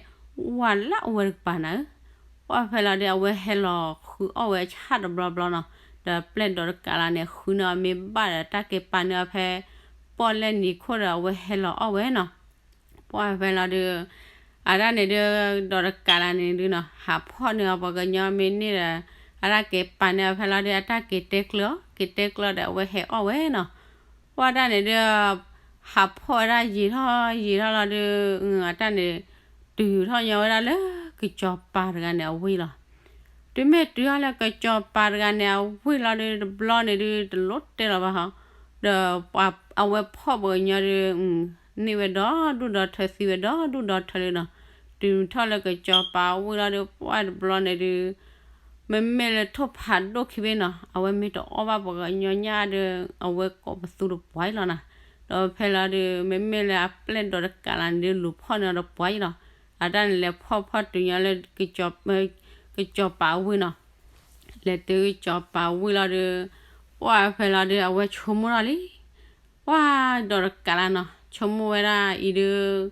ဝၢ်လၢအဝဲတကပၤနၤဧၢ. ပှၢ်ဖဲလီၤဒုး အဝဲဟဲလီၤဃုအီၣ်ဝဲဆၣ်တဘျီဘျီနီၤ, ဒီးပျဲၢ်ဒီးတကးလၢန့ၣ် ဃုန့ၢ်အီၤမ့ၢ်ဘၣ်ဒီးတၢ်က့ၤပာ်န့ၢ်အီၤဖဲ ပီၣ်လဲၣ်နံၤခိၣ်ဒီးအဝဲဟဲလီၤအီၣ်ဝဲနီၤ. ပှၢ်ဖဲလီၤဒုး အတၢ်န့ၣ်ဒုး ဒီးတကးလၢန့ၣ်ဒုးနီၤ ဟးဖီၣ်န့ၢ်အီၤပှၤကညီမ့ၢ်န့ၢ်ဒီး အတၢ်က့ၤပာ်န့ၢ်အီၤဖဲလီၤဒုး အတၢ်က့ၤတဲကျၢၤအီၤ က့ၤတဲကျၢၤဒီးအဝဲဟဲအီၣ်ဝဲနီၤ. ပှၢ်တၢ်န့ၣ်ဒုး ဟးဖီၣ်ဝဲဒၣ်ယံာ်ထီၣ်ယံာ်ထီၣ်လီၤဒုး အတၢ်န့ၣ် တုၤထီၣ်ညီဝဲဒၣ်လၢကစီၤပၤတဂၤန့ၣ်အဝ့ၢ်လီၤ. တုၤမ့ၢ်တုၤထီၣ်လၢကစီၤပၤတဂၤန့ၣ်အဝ့ၢ်လီၤဒုး တဘျီန့ၣ်ဒုး တလိၣ်တဲလီၤဘၣ်ဟီ, ဒီးပှၤအဝဲဖီၣ်ပှၤကညီဒုး န့ၢ်ဝဲဒီဒူၣ်ဒီထၢ သံဝဲဒီဒူၣ်ဒီထၢလံနီၤ. တုၤထီၣ်လၢကစီၤပၤအဝ့ၢ်လီၤဒုး ပှၢ်တဘျီန့ၣ်ဒုး မ့မ့ၢ်လၢထိၣ်ဖးဒိၣ်ခံဘ့ၣ်နီၤ အဝဲမ့ၢ်တအီၣ်ဘၣ်ပှၤကညီညၣ်ဒုး အဝဲကိးပသူတပှၢ်အံၤလီၤနီၤ. ဒီးဖဲလီၤဒုး မ့မ့ၢ်လၢအပျဲၢ်ဒီးတကးလၢန့ၣ်ဒုး လူၤဖီၣ်န့ၢ်အီၤတပှၢ်အံၤလီၤ. အတၢ်န့ၣ်လဲၤဖီၣ်ဖီၣ်တုၤညီလၢ ကစီၤပၤအဝ့ၢ်နီၤ. လဲၤတုၤကစီၤပၤအဝ့ၢ်လီၤဒုး ပှၢ်ဖဲလီၤဒုး အဝဲဆိကမိၣ်ထီၣ်လံ ပှၢ်ဒီးတကးလၢနီၤ ဆိကမိၣ်ဝဲဒၣ်အံၤဒုး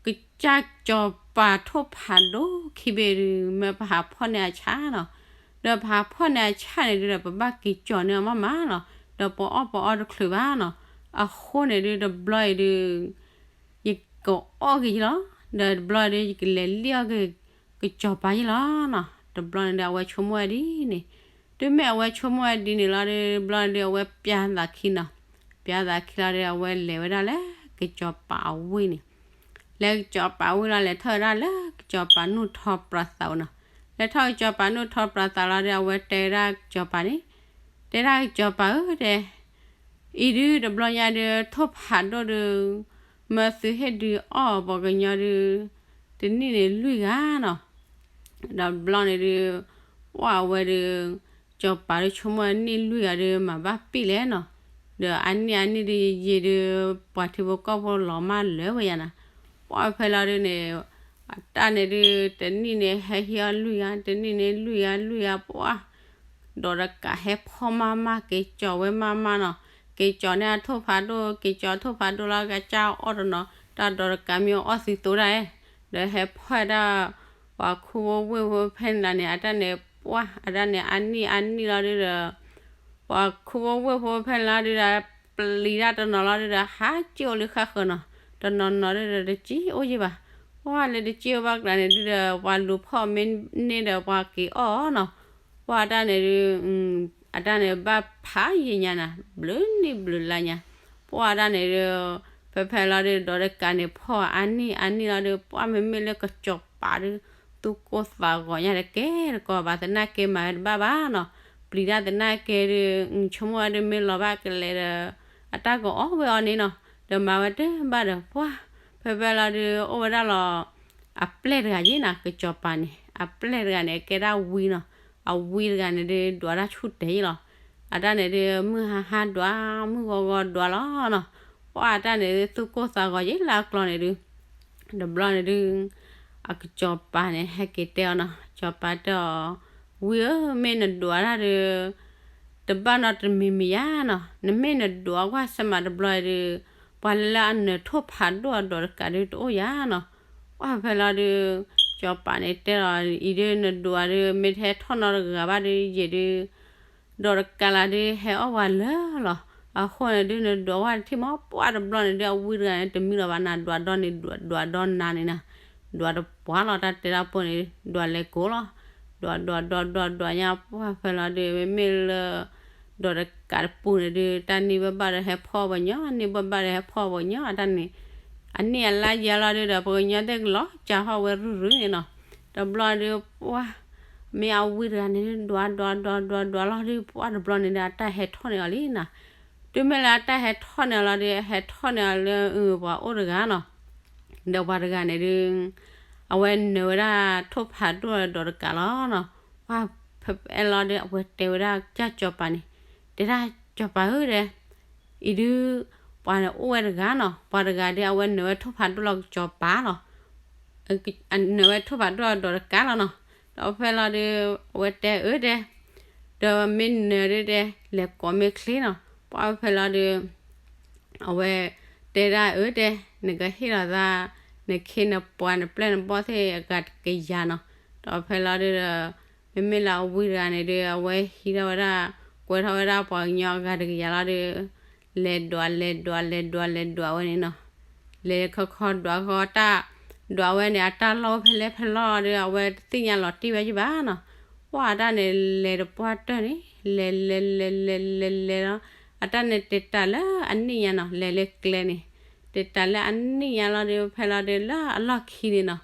ကစၢ်စီၤပၤထိၣ်ဖးဒိၣ်ခံဘ့ၣ်ဒုး မ့ၢ်ပဟးဖီၣ်န့ၢ်အဆၣ်နီၤ, ဒီးပဟးဖီၣ်န့ၢ်အဆၣ်န့ၣ်ဒုးဒီး ပဘၣ်က့ၤကၠီၤန့ၢ်အီၤမးမးနီၤ, ဒီးပအီၣ်ပအီတချုးဘၣ်နီၤ, အဃိန့ၣ်ဒုးတဘျီအံၤဒုး ယကအီၣ်က့ၤယလီၤ, ဒီးတဘျီဒုး ယကလဲၤလံၣ်အီၣ်က့ၤ ကစီၤပၤယလီၤနီၤ. တဘျီန့ၣ်ဒုး အဝဲဆိကမိၣ်ဝဲဒ်န့ၣ်, တုၤမ့ၢ်အဝဲဆိကမိၣ်ဝဲဒ်န့ၣ်လီၤဒုး တဘျီန့ၣ်ဒုး အဝဲပျၢ်သးခံနီၤ, ပျၢ်သးခံလီၤဒုး အဝဲလဲၤဝဲဒၣ်လၢကစီၤပၤအဝ့ၢ်န့ၣ်, လဲၤကစီၤပၤဝ့ၢ်လီၤ လဲၤထီၣ်ဝဲဒၣ်လၢကစီၤပၤနူၢ်ထီပြးသးဝဲနီၤ, လဲၤထီၣ်ကစီၤပၤနူၢ်ထီပြးသးလီၤဒုး အဝဲတဲဝဲဒၣ်ကစီၤပၤန့ၣ်, တဲဒၣ်ကစီၤပၤဧၢ တဲ အံၤဒုးတဘျီညါဒုး ထိၣ်ဖးဒိၣ်ဒုး မၢသုဟ့ၣ်ဒုးအီၣ်ပှၤကညီဒုး တနံၣ်န့ၣ်လွံၢ်ဂၤနီၤ, ဒီးတဘျီန့ၣ်ဒုး ပှၢ်ဝဲဒုး စီၤပၤဒုးဆိကမိၣ်အနံၣ်လွံၢ်ဂၤဒုး မၤဘၣ်ပ့ၢ်လဲၣ်နီၤ, ဒီးအနံၣ်အနံၣ်ဒုးယံာ်ဒုး ပှၤထံဖိကီၢ်ဖိလီၤမၢ်လၢာ်ဝဲယၤနီၤ, ပှၢ်ဖဲလီၤဒုးန့ၣ် အတၢ်န့ၣ်ဒုး တနံၣ်န့ၣ်ဟဲဟ့ၣ်အီၣ်လွံၢ်ဂၤ တနံၣ်န့ၣ်လွံၢ်ဂၤလွံၢ်ဂၤ ပှၢ် ဒီးတကးဟဲဖီၣ်မးမး က့ၤကၠီၤဝဲမးမးနီၤ, က့ၤကၠီၤန့ၢ်အထိၣ်ဖးဒိၣ် က့ၤကၠီၤထိၣ်ဖးဒိၣ်လီၤ ကစၢ်အီၣ်တနီၤ တၢ်ဒီးတကးမ့ၢ်အီၣ်သံသိတၢ်, ဒီးဟဲဖီၣ်ဝဲဒၣ် ပှၤခူဖိဝ့ၢ်ဖိဖဲန့ၣ်န့ၣ် အတၢ်န့ၣ် ပှၢ် အတၢ်န့ၣ် အနံၣ်အနံၣ်လီၤဒုးဒီး ပှၤခူဖိဝ့ၢ်ဖိဖဲန့ၣ်လီၤဒုးဒီး ပျံၤတၢ်တနီၤလီၤဒုးဒီး ဟးစံၣ်အိၣ်လၢဃၣ်ဃၢၤနီၤ, တနီၤနီၤဒုးဒီး တစံၣ်အိၣ်ယံာ်ဘၣ်, ပှၢ်လၢတစံၣ်အိၣ်ဘၣ်ကျါန့ၣ်ဒုးဒီး ပှၤလူၤဖီၣ်မ့ၢ်န့ၢ်ဒီးပှၤက့ၤအီၣ်နီၤ, ပှၢ်တၢ်န့ၣ်ဒုး အတၢ်န့ၣ်ဘၣ်ဖးယံာ်ညါနီၤ ဘျုးနံၣ်ဘျုးလါညါ, ပှၢ်တၢ်န့ၣ်ဒုး ဖဲဖဲလီၤဒုး ဒီးတကးန့ၣ် ဖီၣ်အနံၣ်အနံၣ်လီၤဒုး ပှၢ်မ့မ့ၢ်လၢကစီၤပၤဒုး သူၣ်ကိၢ်သးဂီၤညါတကဲတကီဘၣ် သနာ်က့မၤဝဲတဘၣ်ဘၣ်နီၤ, ပျံၤတၢ်သနာ်က့ဒုး ဆိကမိၣ်ဝဲဒုးမ့ၢ်လီၤဘၣ်ကလဲာ်ဒီး အတၢ်ကအီၣ်ဝဲအီၤန့ၣ်နီၤ, ဒီးမၤဝဲတဘၣ်ဒီး ပှၢ် ဖဲဖဲလီၤဒုး အိၣ်ဝဲဒၣ်လီၤ အပျဲၢ်တဂၤယ့ၣ်နီၤ ကစီၤပၤန့ၣ် အပျဲၢ်တဂၤန့ၣ် ကဲဒၣ်ဝံနီၤ, အဝံတဂၤန့ၣ်ဒုး ဒွးတၢ်ဆူၣ်တဲာ်ယ့ၣ်လီၤ, အတၢ်န့ၣ်ဒုး မုၢ်ဟါဟါဒွး မုၢ်ဂီၤဂီၤဒွးလီၤနီၤ, ပှၢ်တၢ်န့ၣ်ဒုး သူၣ်ကိၢ်သးဂီၤယ့ၣ်လၢအကျီန့ၣ်ဒုး တဘျီန့ၣ်ဒုး အကစီၤပၤန့ၣ် ဟဲက့ၤတဲအီၤနီၤ, ကစီၤပၤတဲအီၤ, ဝံဧၢ မ့ၢ်နဒွးတၢ်ဒုး တဘၣ်နီတမံၤမံၤယါနီၤ, နမ့ၢ်နဒွးကွၢ်ဆၢမးတဘျီဒုး ပှၤလၢအနၢၤထိၣ်ဖးဒိၣ်အဒီးတကးဒုးတအိၣ်ယါနီၤ, ပှၢ်ဖဲလီၤဒုး ကစီၤပၤန့ၣ်တဲလီၤ အံၤဒုးနဒွးဒုး မ့ၢ်တဟဲထီၣ်နီတဂၤဘၣ်ဒုး ယံာ်ဒုး ဒီးတကးလၢ်ဒုးဟဲအီၣ်ပှၤလၢာ်လီၤ, အဃိန့ၣ်ဒုး နဒွးဝဲတထံၣ်မး ပှၢ်တဘျီန့ၣ်ဒုး အဝံတဂၤန့ၣ် တမံလီၤဘၣ်နၤ ဒွးဒီန့ၣ် ဒွးဒီနၤန့ၣ်နီၤ, ဒွးတပှၢ်လီၤ တၢ်တဲတၢ်ပိၢ်န့ၣ် ဒွးလဲၤကိးလီၤ, ဒွးဒွးဒွးဒွးဒွးညါ ပှၢ်ဖဲလီၤဒုး မ့မ့ၢ်လၢ ဒီးတကးတပူၤန့ၣ်ဒုး တၢ်န့ၢ်ဘၣ်ဘၣ်ဒီးဟဲဖီၣ်ပှၤညီ န့ၢ်ဘၣ်ဘၣ်ဒီးဟဲဖီၣ်ပှၤညီ အတၢ်န့ၣ် အနံၣ်အလါယဲလီၤဒုးဒီး ပှၤကညီသ့ၣ်ကလီၤကၢဟီၣ်ဝဲရုၢ်ရုၢ်န့ၣ်နီၤ, တဘျီဒုး ပှၢ် မ့ၢ်အဝံတဂၤန့ၣ် ဒွးဒွးဒွးဒွးဒွးလီၤဒုး ပှၢ်တဘျီန့ၣ်ဒီး အတၢ်ဟဲထီၣ်န့ၢ်အီၤလံနီၤ, တုၤမ့ၢ်လၢအတၢ်ဟဲထီၣ်န့ၢ်အီၤလီၤဒုး ဟဲထီၣ်န့ၢ်အီၤလၢ ပှၤအိၣ်တဂၤနီၤ, ဒီးပှၤတဂၤန့ၣ်ဒုး အဝဲနၢၤဝဲဒၣ်ထိၣ်ဖးဒိၣ်ဒီးတကးလီၤနီၤ, ပှၢ်ဖဲဖဲလီၤဒုး အဝဲတဲဝဲဒၣ်ကစၢ်စီၤပၤန့ၣ်, တဲဒၣ်စီၤပၤဧၢဒီး အံၤဒုး ပှၤန့ၣ်အိၣ်ဝဲတဂၤနီၤ, ပှၤတဂၤဒုး အဝဲနၢၤဝဲထိၣ်ဖးဒိၣ်လီၤကစီၤပၤလီၤ, အနၢၤဝဲထိၣ်ဖးဒိၣ်ဒီးတကးလီၤနီၤ. ဒီးဖဲလီၤဒုး အဝဲတဲအၢတဲ ဒီးမ့ၢ်နၢၤဒုးတဲ လဲၤကိးမ့ၢ်ချ့နီၤ. ပှၢ်ဖဲလီၤဒုး အဝဲတဲဒၣ်အၢတဲ နကဟ့ၣ်လီၤသး နခ့နပှၤနပျဲၢ်နဘီၣ်သ့ၣ်အဂၤတကယၤနီၤ. ဒီးဖဲလီၤဒုးဒီး မ့မ့ၢ်လၢအဝံတဂၤန့ၣ်ဒုး အဝဲဟံးထီၣ်ဝဲဒၣ် ကွဲထီၣ်ဝဲဒၣ်ပှၤကညီအဂၤတကယၤလီၤဒုး လဲၤဒွးလဲၤဒွးလဲၤဒွးလဲၤဒွးဝဲန့ၣ်နီၤ. လဲၤခီခီဒွးခီတၢ် ဒွးဝဲန့ၣ် အတၢ်လီၢ်ဖဲလဲၣ်ဖဲလဲၣ်ဒုး အဝဲတသ့ၣ်ညါလီၤတံၢ်ဝဲယဘၣ်နီၤ. ပှၢ်အတၢ်န့ၣ်လဲၤတပှၢ်တၢၢ်န့ၣ် လဲၤလဲၤလဲၤလဲၤလဲၤလဲၤလီၤ. အတၢ်န့ၣ်တ့တၢ်လၢအနံၣ်ညါနီၤ လဲၤလၢကျဲန့ၣ် တ့တၢ်လၢအနံၣ်ညါလီၤဒုး ဖဲလီၤဒုးလၢအလီၢ်ခံန့ၣ်နီၤ.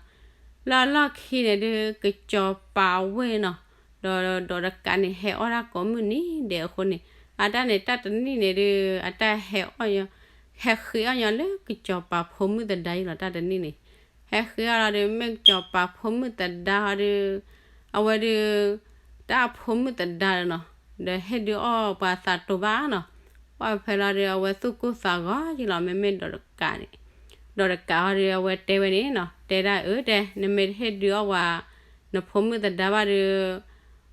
လၢအလီၢ်ခံန့ၣ်ဒုး ကစီၤပၤဝ့ၢ်နီၤ ဒီးဒီးတကးန့ၣ် ဟဲအီၣ်တၢ်ကိးမုၢ်နံၤဒဲးအဃိန့ၣ် အတၢ်န့ၣ်တၢ်တနံၣ်န့ၣ်ဒုး အတၢ်ဟဲအီၣ် ဟဲဃ့အီၣ်ညီလၢကစီၤပၤဖိမုၣ်သဒါယလီၤ တၢ်တနံၣ်န့ၣ်. ဟဲဃ့အီၣ်လီၤဒုး မ့ၢ်ကစီၤပၤဖိမုၣ်သဒါဟီဒုး အဝဲဒုး တၢ်ဖိမုၣ်သဒါလီၤနီၤ ဒီးဟ့ၣ်ဒုးအီၣ်ပှၤသးတိၤဘၣ်နီၤ. ပှၢ်ဖဲလီၤဒုး အဝဲသူၣ်ကိၢ်သးဂီၤယလီၤ မ့မ့ၢ်ဒီးတကးန့ၣ် ဒီးတကးဟီဒုး အဝဲတဲဝဲန့ၣ်နီၤ တဲဒၣ်အၢတဲ နမ့ၢ်တဟ့ၣ်ဒုးအီၣ်ဝဲ နဖိမုၣ်သဒါဘၣ်ဒုး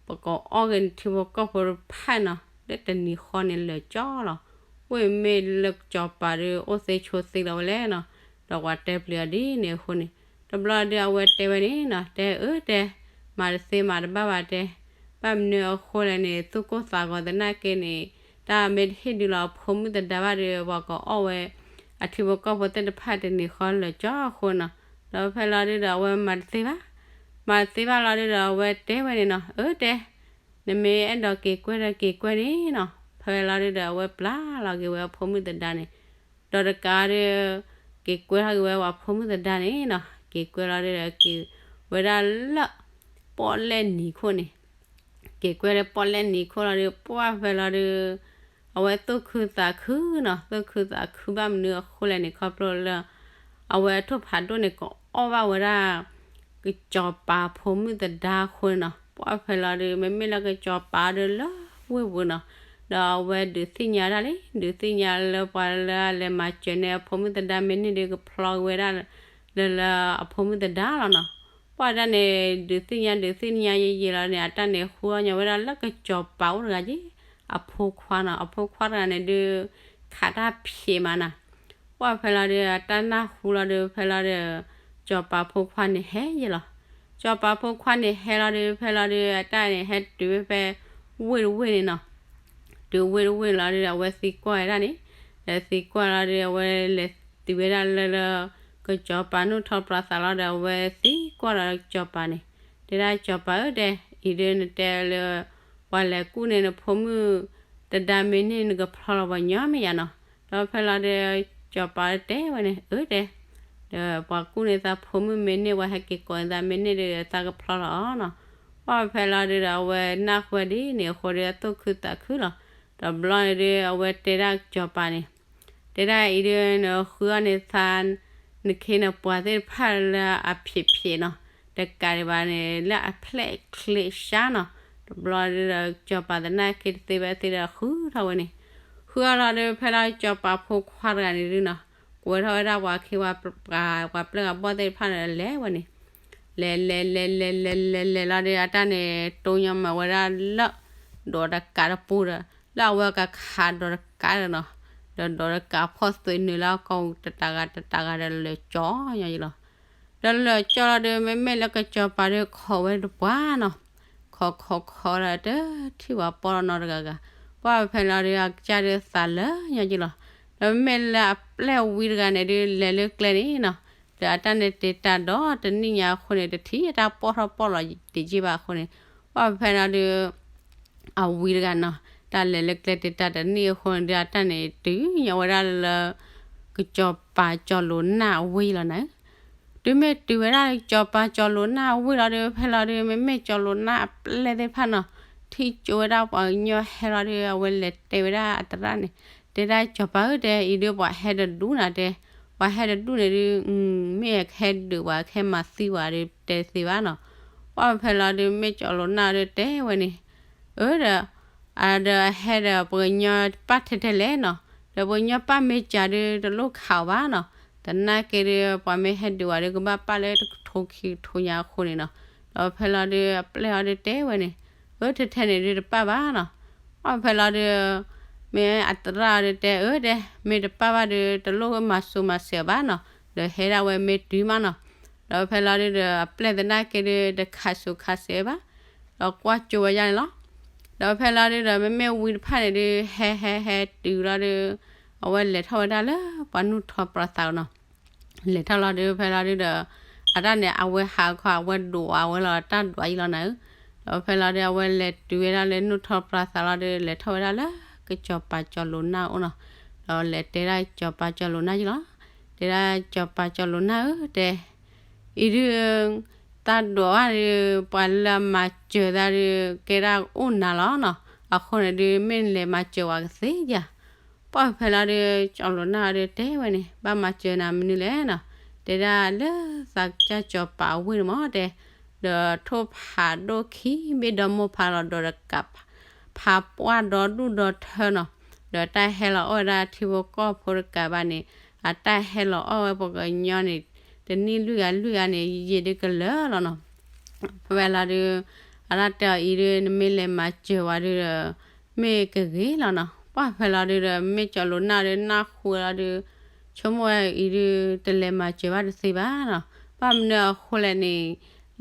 ပကအီၣ်က့ၤနထံဖိကီၢ်ဖိတဖၣ်နီၤ လၢတနံၤဃီန့ၣ်လၢာ်ကၠီလီၤ. ဝ့ၢ်မ့ၢ်လၢကစီၤပၤဒုး အိၣ်သ့ဆိးသ့လီၤဝဲလဲၣ်နီၤ. ဒီးပှၤတဲပျံၤအီၤဒ်န့ၣ်အဃိန့ၣ် တဘျီဒုးအဝဲတဲဝဲန့ၣ်နီၤ တဲအၢတဲ မၤတသ့မၤတဘၣ်ဘၣ်တဲ ဘၣ်မနုၤအဃိလဲၣ်န့ၣ် သူၣ်ကိၢ်သးဂီၤသနာ်က့န့ၣ် တၢ်မ့ၢ်တဟ့ၣ်ဒုးလီၤအဖိမုၣ်သဒါဘၣ်ဒုး ပှၤကအီၣ်ဝဲ အထံဖိကီၢ်ဖိသ့ၣ်တဖၣ်တနံၤဃီလၢာ်ကၠီအဃိနီၤ. ဒီးဖဲလီၤဒုးဒီးအဝဲမၤတသ့ဘၣ် မၤတသ့ဘၣ်လီၤဒုးဒီးအဝဲတဲဝဲန့ၣ်နီၤ အၢတဲ နမ့ၢ်အဲၣ်ဒိးက့ၤကွဲဒီးက့ၤကွဲန့ၣ်နီၤ. ဖဲလီၤဒုးဒီးအဝဲပျၢ်လီၤက့ၤဝဲအဖိမုၣ်သဒါန့ၣ် ဒီးတကးဒုး က့ၤကွဲထီၣ်က့ၤဝဲပှၤဖိမုၣ်သဒါန့ၣ်နီၤ. က့ၤကွဲလီၤဒုးဒီးက့ၤဝဲဒၣ်လၢ ပီၣ်လဲၣ်နံၤခိၣ်န့ၣ် က့ၤကွဲလၢပီၣ်လဲၣ်နံၤခိၣ်လီၤဒုး ပှၢ်ဖဲလီၤဒုး အဝဲသူၣ်ခုသးခုနီၤ သူၣ်ခုသးခုဘၣ်မနုၤအဃိလဲၣ်န့ၣ် ခီဖျိလၢ အဝဲအထိၣ်ဖးဒိၣ်န့ၣ် ကအီၣ်ဘၣ်ဝဲဒၣ် ကစီၤပၤဖိမုၣ်သဒါအဃိန့ၣ်နီၤ. ပှၢ်ဖဲလီၤဒုး မ့မ့ၢ်လၢကစီၤပၤဒုးလၢဝ့ၢ်ပူၤနီၤ ဒီးအဝဲဒုးသ့ၣ်ညါဒၣ်လံ ဒုးသ့ၣ်ညါလၢပှၤလၢအလဲၤမၤစၢၤန့ၢ်အဖိမုၣ်သဒါမ့ၢ်န့ၢ်ဒုး ကဖျီက့ၤဝဲဒၣ် လၢလၢအဖိမုၣ်သဒါလီၤနီၤ. ပှၢ်တၢ်န့ၣ် ဒုးသ့ၣ်ညါဒုးသ့ၣ်ညါယံာ်ယံာ်လီၤန့ၣ် အတၢ်န့ၣ်ဃုအီၣ်ညီဝဲဒၣ်လၢကစီၤပၤအိၣ်တဂၤက့ၤ အဖိခွါနီၤ. အဖိခွါတဂၤန့ၣ်ဒုး ခးတၢ်ဖံးမးနီၤ. ပှၢ်ဖဲလီၤဒုး အတၢ်နၢ်ဟူလီၤဒုး ဖဲလီၤဒုး စီၤပၤဖိခွါန့ၣ်ဟဲယံာ်လီၤ. စီၤပၤဖိခွါန့ၣ်ဟဲလီၤဒုး ဖဲလီၤဒုး အတၢ်န့ၣ် ဟဲတုၤဝဲဖဲ ဝ့ၢ်တဝ့ၢ်န့ၣ်နီၤ. တုၤဝ့ၢ်တဝ့ၢ်လီၤဒုး အဝဲသံကွၢ်ဝဲဒၣ်န့ၣ် ဒီးသံကွၢ်လီၤဒုး အဝဲလဲၤတုၤဝဲဒၣ်လၢလၢ ကစီၤပၤနုာ်ထီၣ်ပျီသးလီၤဒီး အဝဲသံကွၢ်လီၤကစီၤပၤန့ၣ် တဲဒၣ်ကစီၤပၤဧၢတဲ အံၤဒုးနတဲလၢ ပှၤလဲၤကူၣ်န့ၢ်နဖိမုၣ်သဒါမ့ၢ်န့ၢ် နကဖျီလီၤပှၤညီမ့ၢ်ယါနီၤ. ဒီးဖဲလီၤဒုး ကစီၤပၤတဲဝဲန့ၣ် အၢတဲ ဒီးပှၤကူၣ်န့ၢ်သးဖိမုၣ်မ့ၢ်န့ၢ် ပှၤဟဲက့ၤကိးန့ၢ်သးမ့ၢ်န့ၢ်ဒုး သးကဖျီလီၤနီၤ. ပှၢ်ဖဲလီၤဒုးဒီး အဝဲနၢ်ဟူဝဲဒ်န့ၣ်အဃိဒီး အသူၣ်ခုသးခုလီၤ. ဒီးဘျီန့ၣ်ဒုး အဝဲတဲဒၣ်ကစီၤပၤန့ၣ် တဲဒၣ်အံၤဒုး နဃုအီၣ်န့ၢ်သး နခ့နပှၤသ့ၣ်တဖၣ်လၢအဖံးဖံးနီၤ တကးဒံးဘၣ်န့ၣ် လၢအဖျဲၣ်ချ့ရှါနီၤ. တဘျီဒုးဒီး ကစီၤပၤသနာ်က့တသ့ဘၣ်သ့ဒီး ဃုထီၣ်ဝဲန့ၣ် ဃုအီၣ်လီၤဒုး ဖဲလီၤကစီၤပၤဖိခွါတဂၤန့ၣ်ဒုးနီၤ ကွဲထီၣ်ဝဲဒၣ်ပှၤခ့ပှၤ ပှၤပျဲၢ်ပှၤဘီၣ်သ့ၣ်တဖၣ်န့ၣ် လဲၤဝဲန့ၣ် လဲၤလဲၤလဲၤလဲၤလဲၤလဲၤလဲၤလီၤဒုး အတၢ်န့ၣ် တိညါမၤဝဲဒၣ်လၢ ဒီးတကးတပူၤဒီး လၢအဝဲကခးဒီးတကးဒီးနီၤ ဒီးဒီးတကးဖီၣ်သွံးနုာ်လၢအကိာ်တတၢ်ဂၤတတၢ်ဂၤဒီးလၢာ်ကၠီညီယံၤလီၤ. ဒီးလၢာ်ကၠီလီၤဒုး မ့မ့ၢ်လၢကစီၤပၤဒုးခိးဝဲတပှၢ်နီၤ ခိးခိးခိးဒီးတထံၣ်ပှၤပီၣ်လီၤနီတဂၤဂၤ ပှၢ်ဖဲလီၤဒုး အကစၢ်ဒုးသးလၢာ်ညီယံၤလီၤ. ဒီးမ့မ့ၢ်လၢအပျဲၢ်ဝံတဂၤန့ၣ်ဒုး လဲၤလၢကျဲန့ၣ်နီၤ ဒီးအတၢ်န့ၣ်တ့တၢ်ဒီးတနံၣ်ညါအဃိန့ၣ် တထံၣ်အတၢ်ပီၣ်ထီၣ်ပီၣ်လီၤတယံာ်ဘၣ်အဃိန့ၣ် ပှၢ်ဖဲလီၤဒုး အဝံတဂၤနီၤ တၢ်လဲၤလၢကျဲတ့တၢ်တနံၣ်အဃိန့ၣ်ဒုး အတၢ်န့ၣ်တုၤညီဝဲဒၣ်လၢ ကစီၤပၤစီၤလိာ်နၢ်အဝ့ၢ်လီၤနၤ. တုၤမ့ၢ်တုၤဝဲဒၣ်ကစီၤပၤစီၤလိာ်နၢ်အဝ့ၢ်လီၤဒုး ဖဲလီၤဒုး မ့မ့ၢ်စီၤလိာ်နၢ်အပျဲၢ်သ့ၣ်တဖၣ်နီၤ ထံၣ်ကၠိဝဲဒၣ်ပှၤကညီဟဲလီၤဒုး အဝဲလဲၤတဲဝဲဒၣ်အသရၣ်န့ၣ် တဲဒၣ်ကစီၤပၤဧၢတဲ အံၤဒုးပှၤဟဲတဒူၣ်နၤတဲ ပှၤဟဲတဒူၣ်န့ၣ်ဒုး မ့ၢ်ဟဲဒုးပှၤဟဲမၤသံပှၤဒုးတဲသ့ဘၣ်နီၤ. ပှၢ်ဖဲလီၤဒုး မ့ၢ်စီၤလိာ်နၢ်ဒုးတဲဝဲန့ၣ် အၢဒီး အဒီးအဟဲဒီးပှၤကညီပၢ်ထဲထဲလဲၣ်နီၤ ဒီးပှၤကညီပၢ်မ့ၢ်စှၤဒုးတလိၣ်ခးအီၤဘၣ်နီၤ သနာ်က့ဒုး ပှၤမ့ၢ်ဟဲဒုးဝဲဒုး ကဘၣ်ပာ်လၢတကထိခံကထိညါအဃိန့ၣ်နီၤ. ဒီးဖဲလီၤဒုး အပျဲၢ်အီၤဒုးတဲဝဲန့ၣ်, အၢ ထဲထဲန့ၣ်ဒုးတပာ်ဘၣ်နီၤ. ပှၢ်ဖဲလီၤဒုး မ့ၢ်အသရၣ်အီၤဒုးတဲ အၢ တဲ မ့ၢ်တပာ်ဘၣ်ဒုး တလိၣ်မၤစိၤမၤစၢၤဘၣ်နီၤ, ဒီးဟဲဒၣ်ဝဲမ့ၢ်တုၤမးနီၤ. ဒီးဖဲလီၤဒုးဒီး အပျဲၢ်သနာ်က့ဒုး တခးစိၤခးစဲးဘၣ်, ဒီးကွၢ်ကၠိဝဲဒၣ်န့ၣ်လီၤ. ဒီးဖဲလီၤဒုးဒီး မ့မ့ၢ်ဝံတဖၣ်န့ၣ်ဒုး ဟဲဟဲဟဲတုၤလီၤဒုး အဝဲလဲၤထီၣ်ဝဲဒၣ်လၢပှၤနူၢ်ထီပျီသးနီၤ. လဲၤထီၣ်လီၤဒုး ဖဲလီၤဒုးဒီး အတၢ်န့ၣ် အဝဲဟးခီ အဝဲဒိးအဝဲလီၤ တၢ်ဒိးအယံၤလီၤနၤဧၢ. ဒီးဖဲလီၤဒုး အဝဲလဲၤတုၤဝဲဒၣ်လၢနူၢ်ထီပျီသးလီၤဒုး လဲၤထီၣ်ဝဲဒၣ်လၢကစီၤပၤစီၤလိာ်နၢ်အအိၣ်နီၤ. ဒီးလဲၤတဲဒၣ်စီၤပၤစီၤလိာ်နၢ်ယံၤလီၤ. တဲဒၣ်စီၤပၤစီၤလိာ်နၢ်ဧၢ တဲ အံၤဒုး သးဒိးဘၣ်ဒုး ပှၤလၢအမၤစၢၤသးဒုး ကဲဒၣ်အိၣ်နၤလီၤနီၤ. အဃိန့ၣ်ဒုး မ့ၢ်နလဲၤမၤစၢၤဝဲကသ့ဧါ. ပှၢ်ဖဲလီၤဒုး စီၤလိာ်နၢ်ဒုးတဲဝဲန့ၣ် ဘၣ်မၤစၢၤနၤမနုၤလဲၣ်နီၤ. တဲဒၣ်လၢသးကစၢ်စီၤပၤအဝ့ၢ်န့ၣ်မ့ၢ်တဲ ဒီးထိၣ်ဖးဒိၣ်ခံဘ့ၣ်ဒီမိၢ်ဖးလီၤဒီးတကး ဖးပှၢ်ဒီဒူၣ်ဒီထၢနီၤ. ဒီးတၢ်ဟဲလီၤအီၣ်ဝဲဒၣ်ထံဖိကီၢ်ဖိတကးဘၣ်န့ၣ် အတၢ်ဟဲလီၤအီၣ်ဝဲပှၤကညီန့ၣ် တနံၣ်လွံၢ်ဂၤလွံၢ်ဂၤန့ၣ် ယံာ်ဒုးကလၢာ်လီၤနီၤ. ဖဲလီၤဒုး အတၢ်တဲအီၤအံၤဒုး နမ့ၢ်လဲၤမၤစၢၤဝဲဒုးဒီး မ့ၢ်ကဂ့ၤလီၤနီၤ. ပှၢ်ဖဲလီၤဒုးဒီး မ့ၢ်စီၤလိာ်နၢ်ဒုး နၢ်ဟူဝဲလီၤဒုး ဆိကမိၣ်ဝဲအံၤဒုး တလဲၤမၤစၢၤဘၣ်တသ့ဘၣ်နီၤ. ဘၣ်မနုၤအဃိလဲၣ်န့ၣ်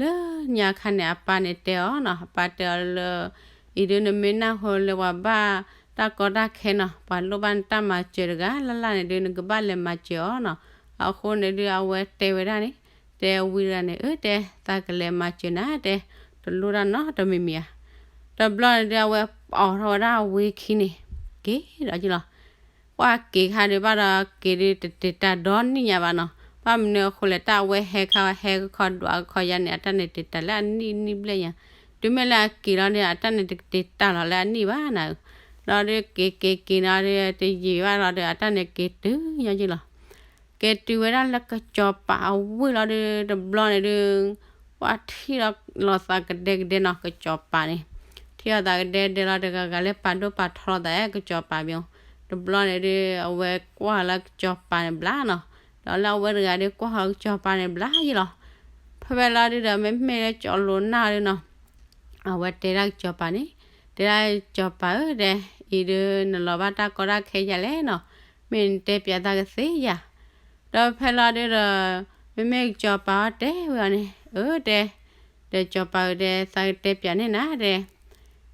လၢညါခါန့ၣ် အပၢ်န့ၣ်တဲအီၤနီၤ, အပၢ်တဲအီၤလၢ အံၤဒုး နမ့ၢ်နၢ်ဟူလၢပှၤဘၣ်တၢ်ကီတၢ်ခဲနီၤ, ပှၤလိၣ်ဘၣ်နတၢ်မၤစၢၤတဂၤလၢ်လၢ်န့ၣ်ဒုး နကဘၣ်လဲၤမၤစၢၤအီၤနီၤ. အဃိန့ၣ်ဒုး အဝဲတဲဝဲဒၣ်န့ၣ် တဲဝံတဂၤန့ၣ် အၢ တဲ သးကလဲၤမၤစၢၤနၤ တဲ တလိၣ်တၢ်နီတမံၤမံၤဧါ. တဘျီန့ၣ်ဒုး အဝဲအိးထီၣ်ဝဲဒၣ်ဝံခံန့ၣ် က့ၤဒီးက့ၤလီၤ. ပှၢ်က့ၤခါဒုးဘၣ်ဒီး က့ၤဒုးတတ့ၤတၢ်ဒီနံၣ်ညါဘၣ်နီၤ. ဘၣ်မနုၤအဃိလဲၣ် တၢ်အဝဲဟဲခါ ဟဲကခီဒွးကခီယါန့ၣ် အတၢ်န့ၣ်တ့ၤတၢ်လၢအနံၣ်နံၣ်ဘျဲၣ်ညါ, တုၤမ့ၢ်လၢအက့ၤလီၤန့ၣ် အတၢ်န့ၣ်တတ့ၤတၢ်လီၤလၢအနံၣ်ဘၣ်နၤဧၢ. လီၤဒုးက့ၤက့ၤက့ၤနီၤဒုး တယံာ်ဘၣ်လီၤဒီး အတၢ်န့ၣ်က့ၤတုၤညီက့ၤလီၤ. က့ၤတုၤဝဲဒၣ်လၢကစီၤပၤအဝ့ၢ်လီၤဒုး တဘျီန့ၣ်ဒုး ပှၢ်ထံၣ်လီၤသးကဒဲကဒဲနီၤ ကစီၤပၤန့ၣ်, ထံၣ်လီၤသးကဒဲကဒဲလီၤ တဂၤဂၤလၢပာ်ဒိၣ်ပာ်ထီလီၤသး ကစီၤပၤမ့ၢ်, တဘျီန့ၣ်ဒုး အဝဲကွၢ်လၢကစီၤပၤန့ၣ်ဘျါနီၤ, ဒီးလၢအဝဲတဂၤဒုးကွၢ်လၢကစီၤပၤန့ၣ်ဘျါယံၤလီၤ. ဖဲဖဲလီၤဒုးဒီး မ့မ့ၢ်လၢစီၤလိာ်နၢ်ဒုးနီၤ အဝဲတဲဒၣ်ကစီၤပၤန့ၣ်, တဲဒၣ်စီၤပၤဧၢ တဲ, အံၤဒုးနလီၤဘၣ်တၢ်ကီတၢ်ခဲယၤလဲၣ်နီၤ, မ့ၢ်နတဲပၠးသးကသ့ယၤ. ဒီးဖဲလီၤဒုးဒီး မ့မ့ၢ်ကစီၤပၤအီၤတဲဝဲအီၤန့ၣ်, အၢ တဲ, ဒီးစီၤပၤဧၢ တဲ သးကတဲပၠးန့ၢ်နၤ တဲ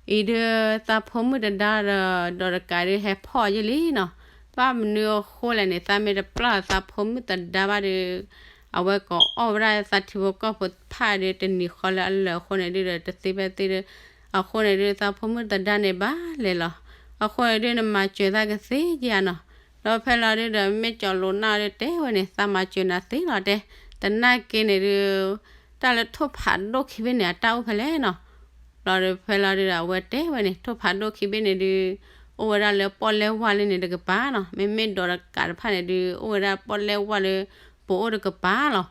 အံၤဒုးသးဖိမုၣ်တဒါဒီး ဒီးတကးဒုးဟဲဖီၣ်ယလံနီၤ, ဘၣ်မနုၤအဃိလဲၣ်န့ၣ် သးမ့ၢ်တပျၢ်သးဖိမုၣ်တဒါဘၣ်ဒုး အဝဲကအီၣ်ဝဲဒၣ်သးထံဖိကီၢ်ဖိတဖၣ်ဒုး တနံၤဃီလၢအလၢာ်အဃိန့ၣ်ဒုးဒီး တသ့ဖဲသ့ဒုး, အဃိန့ၣ်ဒုး သးဖိမုၣ်တဒါန့ၣ်ဘၣ်လဲၤလီၤ. အဃိန့ၣ်ဒုး နမၤစၢၤသးကသ့ယၤနီၤ. ဒီးဖဲလီၤဒုးဒီး မ့ၢ်စီၤလိာ်နၢ်ဒုးတဲဝဲန့ၣ် သးမၤစၢၤနၤသ့လီၤ တဲ, သနာ်က့န့ၣ်ဒုး တၢ်လၢထိၣ်ဖးဒိၣ်ခံဘ့ၣ်န့ၣ် အတၢ်အိၣ်ဖဲလဲၣ်နီၤ. လီၤဒုးဖဲလီၤဒုးဒီး အဝဲတဲဝဲန့ၣ် ထိၣ်ဖးဒိၣ်ခံဘ့ၣ်န့ၣ်ဒုး အိၣ်ဝဲဒၣ်လၢပီၣ်လဲၣ်ဝါလၢန့ၣ်တကပၤနီၤ, မ့မ့ၢ်ဒီးတကးတဖၣ်န့ၣ်ဒုး အိၣ်ဝဲဒၣ်ပီၣ်လဲၣ်ဝါလၢ ပအိၣ်တကပၤလီၤ.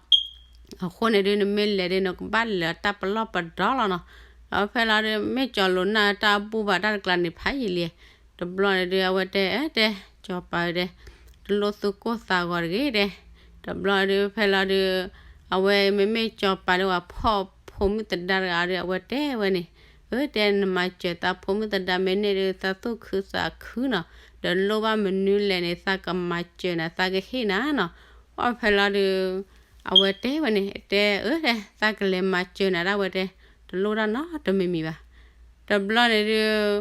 အဃိန့ၣ်ဒုး နမ့ၢ်လဲၤဒုး နကဘၣ်လဲၤတၢ်ပလီၢ်ပဒီလီၤနီၤ. ဒီးဖဲလီၤဒုး မ့ၢ်စီၤလိာ်နၢ်တၢ်ဘူၣ်ဘၣ်တၢ်တကျါန့ၣ်ဖးယံာ်လံ. တဘျီန့ၣ်ဒုး အဝဲတဲ အဲ တဲ စီၤပၤဧၢ တဲ, တလိၣ်သူၣ်ကိၢ်သးဂီၤတဂ့ၤ တဲ. တဘျီဒုး ဖဲလီၤဒုး အဝဲမ့မ့ၢ်စီၤပၤဒုးပှၤဖီၣ်ဖိမုၣ်သဒါတဂၤဒုး အဝဲတဲဝဲန့ၣ်, အၢ တဲ နမၤစၢၤသးဖိမုၣ်သဒါမ့ၢ်န့ၢ်ဒုး သးသူၣ်ခုသးခုနီၤ, ဒီးလိၣ်ဘၣ်မနုၤလဲၣ်န့ၣ် သးကမၤစၢၤနၤ သးကဟ့ၣ်နၤနီၤ. ပှၢ်ဖဲလီၤဒုး အဝဲတဲဝဲန့ၣ် တဲ အၢ တဲ သးကလဲၤမၤစၢၤနၤဒၣ်ဝဲ တဲ, တလိၣ်တၢ်နီတမံၤမံၤဘၣ်. တဘျီန့ၣ်ဒုး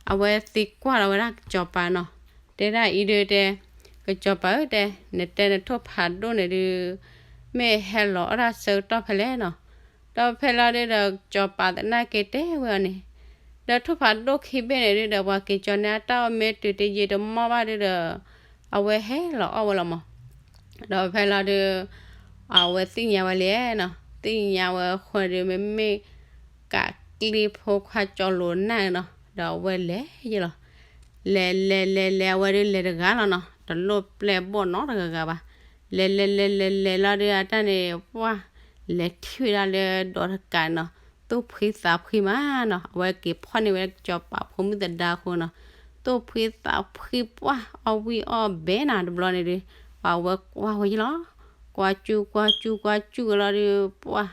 အဝဲသံကွၢ်လီၤဝဲဒၣ်ကစီၤပၤနီၤ, တဲဒၣ်အံၤဒုး တဲ, ကစီၤပၤဧၢ တဲ, နတဲနထိၣ်ဖးဒိၣ်န့ၣ်ဒုး မ့ၢ်ဟဲလီၤအီၣ်တၢ်ဆၢကတီၢ်ဖဲလဲၣ်နီၤ. ဒီးဖဲလီၤဒုးဒီး ကစီၤပၤသနာ်က့တဲဝဲအီၤန့ၣ်, ဒီးထိၣ်ဖးဒိၣ်ခံဘ့ၣ်န့ၣ်ဒုးဒီး ပှၤက့ၤကၠီန့ၢ်အတၢ်အီၣ်မ့ၢ်တုၤတယံာ်တမီၢ်ဘၣ်ဒုးဒီး အဝဲဟဲလီၤအီၣ်ဝဲလီၤမး. ဒီးဖဲလီၤဒုး အဝဲသ့ၣ်ညါဝဲလဲၣ်နီၤ, သ့ၣ်ညါဝဲအဃိန့ၣ်ဒုး မ့မ့ၢ်ကးကျံဖိခွါစီၤလိာ်နၢ်နီၤ, ဒီးအဝဲလဲၤယဲလီၤ. လဲၤလဲၤလဲၤလဲၤ အဝဲဒုးလဲၤတဂၤလီၤနီၤ, တလိၣ်ပျဲၢ်ဘီၣ်နီတဂၤဂၤဘၣ်. လဲၤလဲၤလဲၤလဲၤလဲၤလီၤဒုး အတၢ်န့ၣ် ပှၢ် လဲၤထံၣ်ဝဲဒၣ်လၢဒီးတကးနီၤ, သူၣ်ဖှံသးဖှံမးနီၤ, အဝဲက့ၤဖီၣ်န့ၢ်ဝဲကစီၤပၤဖိမုၣ်သဒါအဃိနီၤ, သူၣ်ဖှံသးဖှံပှၢ် အီၣ်ဝံၣ်အီၣ်ဘဲနီၤ, တဘျီန့ၣ်ဒုး ပှၤဝဲကွၢ်ဝဲယလီၤ, ကွၢ်ကၠူၣ်ကွၢ်ကၠူၣ်ကွၢ်ကၠူၣ်ဝဲလီၤဒီး ပှၤ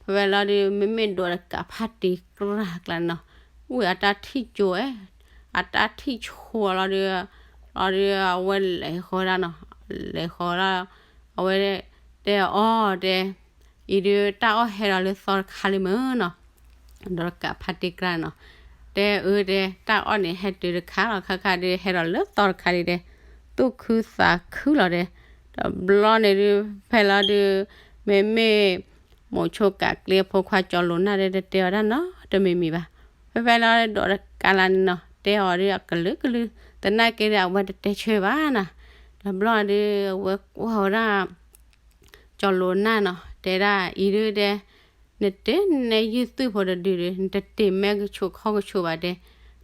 ဖဲဝဲလီၤဒီး မ့မ့ၢ်ဒိးတကးဖးတံၤကြၢးကျါန့ၣ်နီၤ, ဝံၤအတၢ်ထံၣ်ကၠိဝဲ, အတၢ်ထံၣ်ဆိလီၤဒီး, လီၤဒီးအဝဲလဲၤဃီၤဝဲဒၣ်နီၤ, လဲၤဃီၤဝဲဒၣ်, အဝဲတဲအီၤတဲ, အံၤဒုးတၢ်အီၣ်ဟဲဒီးလၢသီတခါလံမ့ၢ်နီၤ, ဒိးတကးဖးတံၤကြၢးနီၤ, တဲအၢတဲ တၢ်အီၣ်န့ၣ်ဟဲတုၤတခါလီၤ ခါခါဒုးဟဲဒီးလၢသီတခါလံတဲ, သူၣ်ခုသးခုလီၤတဲ, တဘျီန့ၣ်ဒုး ဖဲလီၤဒုး, မ့မ့ၢ် မိၤဆိကးကျ့အဖိခွါကၠီၤလိာ်နၢ်ဒီး တတဲအီၤတၢ်နီတမံၤမံၤဘၣ်. ဖဲဖဲလီၤဒိးတကးလၢန့ၣ်နီၤ, တဲအီၤဒုးအကလုာ်ကလုာ်, သနာ်က့ဒီး အဝဲတတဲဆၢဘၣ်နၤ. တဘျီဒုး အဝဲကွၢ်ဝဲဒၣ် ကၠီၤလိာ်နၢ်နီၤ, တဲဒၣ်အံၤဒုးတဲ, နတဲနဲယုၢ်သွံၣ်ဖိတဒုဒုး နတတ့ၤမဲကဆိးခီၣ်ကဆိးဘၣ်တဲ,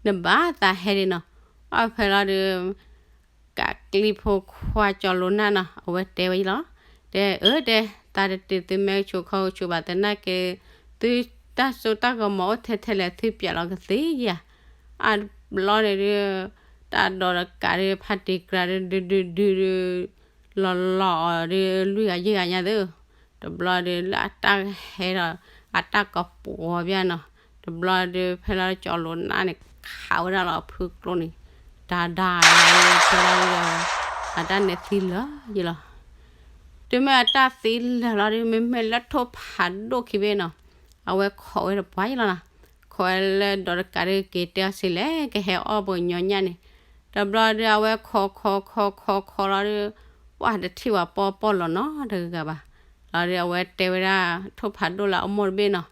နဘၣ်သးဟဲဒံးနီၤ. အဖဲလီၤဒုး ကးကျံဖိခွါကၠီၤလိာ်နၢ်နီၤ အဝဲတဲဝဲယလီၤ. တဲအၢတဲ, သးတတ့ၤသုမဲကဆိးခီၣ်ကဆိးဘၣ် သနာ်က့ သုတၢ်စိတၢ်ကမီၤအိၣ်ထဲထဲလဲၣ် သုပျးလီၤကသ့ဧါ. အဘျီန့ၣ်ဒုး တၢ်ဒိးတကးဒုး ဖးတံၤကြၢးဒုး ဒုးဒုးဒုးဒုး လီၤလီၤအီၤဒုး လွံၢ်ဂၤယဲၢ်ဂၤညါသု, တဘျီဒုးလၢအတၢ်ဟဲဒီး အတၢ်ကပှီၤဘၣ်နီၤ, တဘျီဒုး ဖဲလီၤကၠီၤလိာ်နၢ်န့ၣ် ခးဝဲဒၣ်လီၤဖုကျိန့ၣ် တၢ်ဒၣ်လီၤဖဲလီၤဒုးဒီး အတၢ်န့ၣ်သံလၢာ်ယလီၤ. တုၤမ့ၢ်အတၢ်သံလၢာ်လီၤဒုး မ့မ့ၢ်လၢထိၣ်ဖးဒိၣ်ခံဘ့ၣ်နီၤ, အဝဲခိးဝဲတပှၢ်ယလီၤနီၤ, ခိးဝဲလၢဒိးတကးဒုးက့ၤတဲအီၤစ့လဲၣ် ကဟဲအီၣ်ပှၤညီညၣ်န့ၣ်, တဘျီဒုး အဝဲခိးခိးခိးခိးခိးလီၤဒုး ပှၢ်တထံၣ်ဝဲပီၢ်ပီၢ်လီၤနီတဂၤဘၣ်. လီၤဒုး အဝဲတဲဝဲဒၣ် ထိၣ်ဖးဒိၣ်လၢအမိၢ်တဘ့ၣ်နီၤ,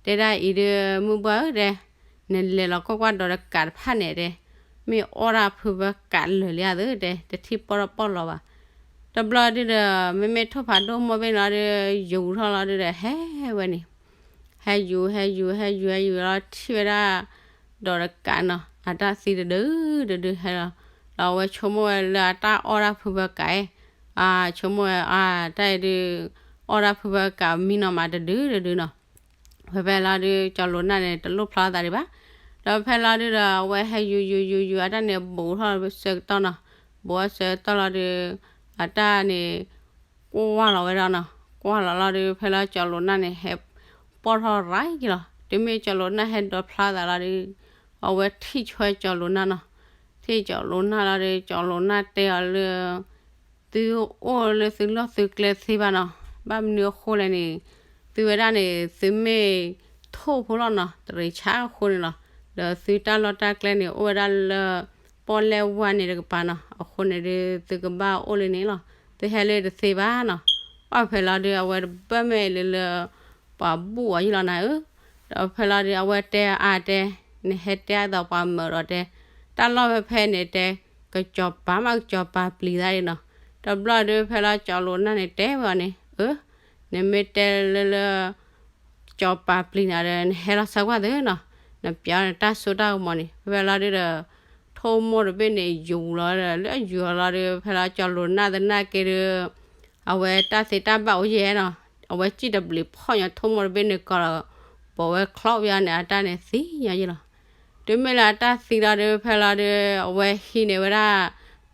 တဲဒၣ်အံၤဒုး မုၢ်ဘှၢ်ဧၢတဲ, နလဲၤလီၤကွၢ်ကွၢ်ဒိးတကးတဖၣ်န့ၣ်တဲ, မ့ၢ်အီၣ်ဒၣ်ဖုဖၢကးလၢာ်လံဧါသ့တဲ, တထံၣ်ပီၢ်ပီၢ်လီၤဘၣ်. တဘျီဒုးဒီး မ့မ့ၢ်ထိၣ်ဖးဒိၣ်မိၢ်ဘ့ၣ်လီၤဒုး ယူၤထီၣ်လီၤဒုးဒီး ဟဲဝဲန့ၣ် ဟဲယူၤ ဟဲယူၤ ဟဲယူၤ ဟဲယူၤလီၤ ထံၣ်ဝဲဒၣ် ဒိးတကးနီၤ အတၢ်သံတဒုတဒုဟဲလီၤ, ဒီးအဝဲဆိကမိၣ်ဝဲလၢအတၢ်အီၣ်ဒၣ်ဖုဖၢကး, ဆိကမိၣ်ဝဲ အတၢ်အံၤဒုး အီၣ်ဒၣ်ဖုဖၢကးမံနီၤမးတဒုတဒုနီၤ, ဖဲဖဲလီၤဒုး ကၠီၤလိာ်နၢ်န့ၣ် တလိၣ်ဖျါသးဒံးဘၣ်, ဒီးဖဲလီၤဒုးဒီး အဝဲဟဲယူၤယူၤယူၤယူၤ အတၢ်န့ၣ် ဘူးထီၣ်ဆၢကတီၢ်နီၤ, ဘူးထီၣ်ဆၢကတီၢ်လီၤဒုး အတၢ်န့ၣ် ကွၢ်လီၤဝဲဒၣ်နီၤ, ကွၢ်လီၤလီၤဒုး ဖဲလီၤကၠီၤလိာ်နၢ်န့ၣ် ဟဲပီၢ်ထီၣ်ရၤက့ၤလီၤ, တုၤမ့ၢ်ကၠီၤလိာ်နၢ်ဟဲဒိးဖျါသးလီၤဒုး အဝဲထံၣ်ဆိကၠီၤလိာ်နၢ်နီၤ, ထံၣ်ကၠီၤလိာ်နၢ်လီၤဒုး ကၠီၤလိာ်နၢ်တဲအီၤလၢ သုအိၣ်လၢသုလီၢ်သုကျဲသ့ဘၣ်နီၤ, ဘၣ်မနုၤအဃိလဲၣ်န့ၣ် သုဝဲဒၣ်န့ၣ် သုမ့ၢ်ထိၣ်ဖိလီၤနီၤ တရံးဆါအဃိန့ၣ်လီၤ, ဒီးသုတၢ်လီၢ်တၢ်ကျဲန့ၣ် အိၣ်ဝဲဒၣ်လၢ ပီၣ်လဲၣ်ဝါန့ၣ်တကပၤနီၤ, အဃိန့ၣ်ဒုး သုကဘၣ်အိၣ်လၢန့ၣ်လီၤ, သုဟဲလၢတသ့ဘၣ်နီၤ, အဖဲလီၤဒုး အဝဲတဘၣ်မ့ၢ်လၢလၢ ပှၤဘူၣ်အီၤယလီၤနၤဧၢ, ဒီးဖဲလီၤဒုး အဝဲတဲအါတဲ နဟဲတဲအသးပှၤမၢးဒီးတဲ တၢ်လီၢ်ဖဲဖဲန့ၣ်တဲ ကစီၤပၤမးကစီၤပၤပျံၤသးဒ်နီၤ, တဘျီဒုး ဖဲလီၤကၠီၤလိာ်နၢ်န့ၣ်တဲဝဲအီၤန့ၣ် အၢ နမ့ၢ်တဲလၢလၢ ကစီၤပၤပျံၤနၤဒီး နဟဲလီၤဆၢကွၢ်သုနီၤ, နပျးနတၢ်စိတၢ်ကမီၤန့ၣ် ဖဲဖဲလီၤဒုးဒီး ထိၣ်မိၢ်တဘ့ၣ်န့ၣ် ယူၤလီၤလၢယူၤလီၤဒုး ဖဲလီၤကၠီၤလိာ်နၢ်သနာ်က့ဒုး အဝဲတၢ်သ့တၢ်ဘၣ်အိၣ်ယဲနီၤ, အဝဲစံၣ်တဘျုးဖီၣ်ညီထိၣ်မိၢ်တဘ့ၣ်န့ၣ်ကီးလီၤ, ပိာ်ဝဲချီဝဲအီၤန့ၣ် အတၢ်န့ၣ်သံညီယလီၤ, တုၤမ့ၢ်လၢအတၢ်သံလီၤဒုး ဖဲလီၤဒုး အဝဲဟံးန့ၢ်ဝဲဒၣ်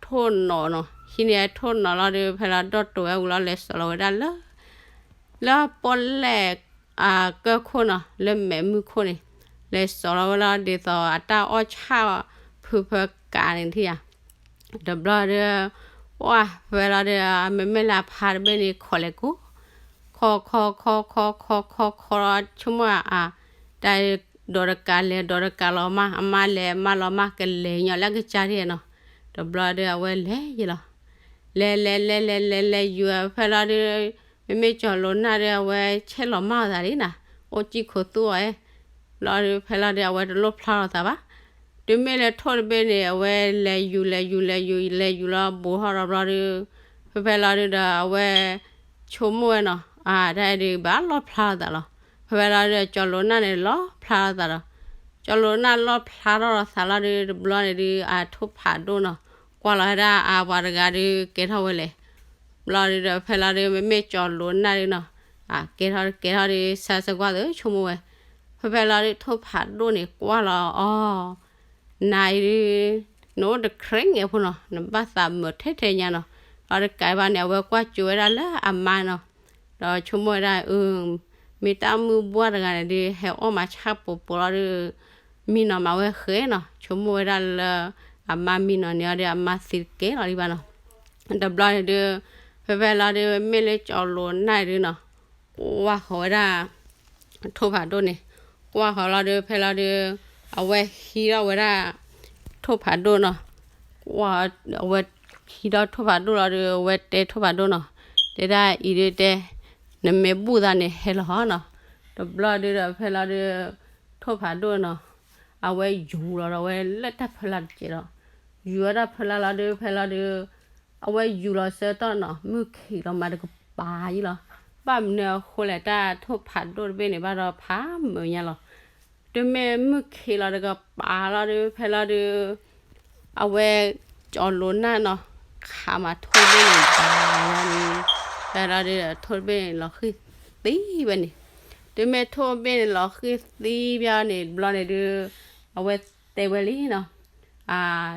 ထိၣ်နီၤနီၤ, ဟံးန့ၢ်ထိၣ်နီၤလီၤဒုး ဖဲလီၤဒီၣ်တိာ်ဝဲဝံၤလီၤ လဲၤစိာ်လီၤဝဲဒၣ်လၢ လၢပီၣ်လဲၣ် အကၢၢ်ခိၣ်နီၤ လၢမဲာ်မုၢ်ခိၣ်န့ၣ် လဲၤစိာ်လီၤဝဲလီၤ ဒ်သိးအတၢ်အီၣ်ဆၣ်ဖုဖၢကးန့ၣ်ထံၣ်ဧါ, တဘျီဒုး ပှၢ်ဖဲလီၤဒုး မ့မ့ၢ်လၢအဖါတဘ့ၣ်န့ၣ် ခိးလဲၤကူ ခိးခိးခိးခိးခိးခိးခိးလီၤ ဆိကမိၣ်အါ တၢ်ဒိးတကးလဲၤဒိးတကးလီၤမး အမါလဲၤအမါလီၤမး ကလဲၤညီလၢကစၢ်ဒ်နီၤ, တဘျီဒုး အဝဲလဲၤယံၤလီၤ လဲၤလဲၤလဲၤလဲၤလဲၤလဲၤယူၤဖဲလီၤဒုး မ့မ့ၢ်ကၠီၤလိာ်နၢ်ဒုး အဝဲဆဲးလီၤမၢ်အသးလံနီၤ, အိၣ်စံၣ်ခိၣ်သူအီၤ, ဘျီဒုး ဖဲလီၤဒုး အဝဲတလိၣ်ဖျါလီၤသးဘၣ်, တုၤမ့ၢ်လၢထိၣ်တဘ့ၣ်န့ၣ် အဝဲလဲၤယူၤလဲၤယူၤလဲၤယူၤလဲၤယူၤလီၤ ဘူးထီၣ်ဒီးဘျီဒုး ဖဲဖဲလီၤဒုးဒီး အဝဲ ဆိကမိၣ်ဝဲနီၤ အတၢ်အံၤဒုး ဘၣ်လီၣ်ဖျါလီၤသးလီၤ, ဖဲဖဲလီၤဒုး ကၠီၤလိာ်နၢ်န့ၣ် လီၣ်ဖျါလီၤသးလီၤ, ကၠီၤလိာ်နၢ်လီၣ်ဖျါထီၣ်လီၤသးလီၤဒုး တဘျီန့ၣ်ဒုး အထိၣ်ဖးဒိၣ်နီၤ ကွၢ်လီၤဝဲဒၣ်အပှၤတဂၤဒုး ကဲထီၣ်ဝဲလဲၣ်, ဘျီဒုးဒီး ဖဲလီၤဒုး မ့မ့ၢ်ကၠီၤလိာ်နၢ်ဒုးနီၤ အကဲထီၣ်ကဲထီၣ်ဒုး ဆါစၢၤကွၢ်သုဆိကမိၣ်ဝဲ, ဖဲဖဲလီၤဒုး ထိၣ်ဖးဒိၣ်န့ၣ် ကွၢ်လီၤအီၤ နၤအံၤဒုး နအိၣ်တခြဲးငဲၤဖိနီၤ နဘၣ်သးမုာ်ထဲထဲညါနီၤ, လီၤတကးဘၣ်န့ၣ် အဝဲကွၢ်ကၠိဝဲဒၣ်လၢအမါနီၤ, ဒီးဆိကမိၣ်ဝဲဒၣ် အၢ မ့ၢ်တၢ်မုၢ်ဘှၢ်တဂၤန့ၣ်ဒီး ဟဲအီၣ်မၤဆၣ်ပိာ်ပိာ်လီၤဒီး မံနီၤမးဝဲဃဲနီၤ, ဆိကမိၣ်ဝဲဒၣ်လၢ အမါမံနီၤန့ၣ်အီၤဒီး အမါသံတကဲလီၤဒံးဘၣ်နီၤ. တဘျီန့ၣ်ဒီး ဖဲဖဲလီၤဒီး မ့ၢ်လၢကၠီၤလိၤနၢ်ဒုနီၤ ကွၢ်ဃီၤဝဲဒၣ် ထိၣ်ဖးဒိၣ်န့ၣ်, ကွၢ်ဃီၤလီၤဒီး ဖဲလီၤဒီး အဝဲဟံးထီၣ်ဝဲဒၣ် ထိၣ်ဖးဒိၣ်နီၤ, ကွၢ် အဝဲဟံးထီၣ်ထိၣ်ဖးဒိၣ်လီၤဒီး အဝဲတဲထိၣ်ဖးဒိၣ်နီၤ, တဲဒၣ်အံၤဒုတဲ နမ့ၢ်ဘူၣ်သးန့ၣ်ဟဲလီၤနီၤ. တဘျီဒုဒီး ဖဲလီၤဒီး ထိၣ်ဖးဒိၣ်နီၤ အဝဲယူၤလီၤဒီး အဝဲလၢတၢ်ဖၢလၢ်တကဲးလီၤ. ယူၤဝဲဒၣ်ဖၢလၢ်လီၤဒီး ဖဲလီၤဒီး အဝဲယူၤလီၤဆၢကတီၢ်နီၤ မုၢ်ခံးလီၤမးတကပၤယံလီၤ. ဘၣ်မနုၤအဃိလဲၣ် တၢ်ထိၣ်ဖးဒိၣ်တဘ့ၣ်န့ၣ် ဘၣ်ဒီးဖးမုာ်ညါလီၤ. တုၤမ့ၢ်မုၢ်ခံးလီၤတကပၤလီၤဒီး ဖဲလီၤဒီး အဝဲ ကၠီၤလိၤနၢ်နီၤ ခးမးထိၣ်တဘ့ၣ်န့ၣ် ဘၣ်လီၤဒီး ဖဲလီၤဒီး ထိၣ်တဘ့ၣ်န့ၣ် လီၤဃံၢ်သံဝဲန့ၣ်. တုၤမ့ၢ်ထိၣ်တဘ့ၣ်န့ၣ် လီၤဃံၢ်သံဘၣ်န့ၣ် တဘျီန့ၣ်ဒီး အဝဲတဲဝဲလံနီၤ,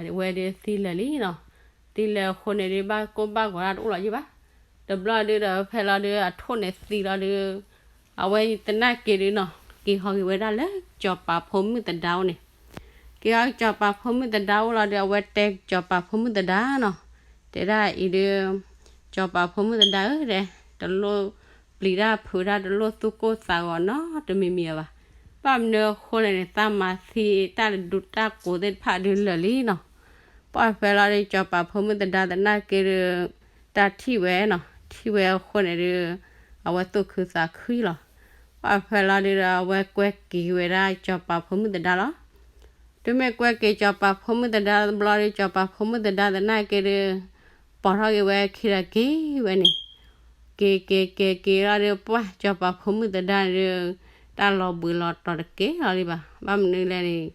အဝဲဒီးသံလၢာ်လံနီၤ. သံလၢာ်အဃိန့ၣ်ဒီး ဘၣ်ကိၢ်ဘၣ်ဂီၤတၢ်တအိၣ်လီၤယံဘၣ်. တဘျီဒုဒီး ဖဲလီၤဒီး အထိၣ်န့ၣ်သံလီၤဒီး အဝဲသနာ်က့ဒုနီၤ က့ၤဟီဂ့ၤဝဲဒၣ်လၢ ကၠီၤပၤဖိမုၣ်သဒါအိၣ်န့ၣ်. က့ၤဟီကၠီၤပၤဖိမုၣ်သဒါအိၣ်လီၤဒီး အဝဲတဲကၠီၤပၤဖိမုၣ်သဒါနီၤ, တဲဒၣ်အံၤဒု ကၠီၤပၤဖိမုၣ်သဒါဧၢဒဲး, တလိၣ်ပျံၤတၢ်ဖုးတၢ် တလိၣ်သူၣ်ကိၢ်သးဂီၤနီတမံၤမံၤအဘၣ်. ဘၣ်မနုၤအဃိလဲၣ်န့ၣ် သးမၤသံတၢ်တဒူတၢ်ကိးသ့ၣ်တဖၣ်ဒုလၢာ်လံနီၤ. ပှၢ်ဖဲလီၤဒီး ကၠီၤပၤဖိမုၣ်သဒါသနာ်က့ဒီး တၢ်ထံၣ်ဝဲနီၤ, ထံၣ်ဝဲအဃိန့ၣ်ဒီး အဝဲသူၣ်ခုသးခုလီၤ. ပှၢ်ဖဲလီၤဒုဒီး အဝဲကွဲက့ၤဝဲဒၣ်ကၠီၤပၤဖိမုၣ်သဒါလီၤ. တုၤမ့ၢ်ကွဲက့ၤကၠီၤပၤဖိမုၣ်သဒါတဘျီဒီး ကၠီၤပၤဖိမုၣ်သဒါသနာ်က့ဒီး ပိာ်ထီၣ်က့ၤဝဲခံဒီးက့ၤဝဲန့ၣ်, က့ၤက့ၤက့ၤက့ၤလီၤဒီး ပှၢ်ကၠီၤပၤဖိမုၣ်သဒါန့ၣ်ဒီး တၢ်လီၤဘှံးလီၤတီၤတကဲလီၤဒံးဘၣ်. ဘၣ်မနုၤလဲၣ်န့ၣ်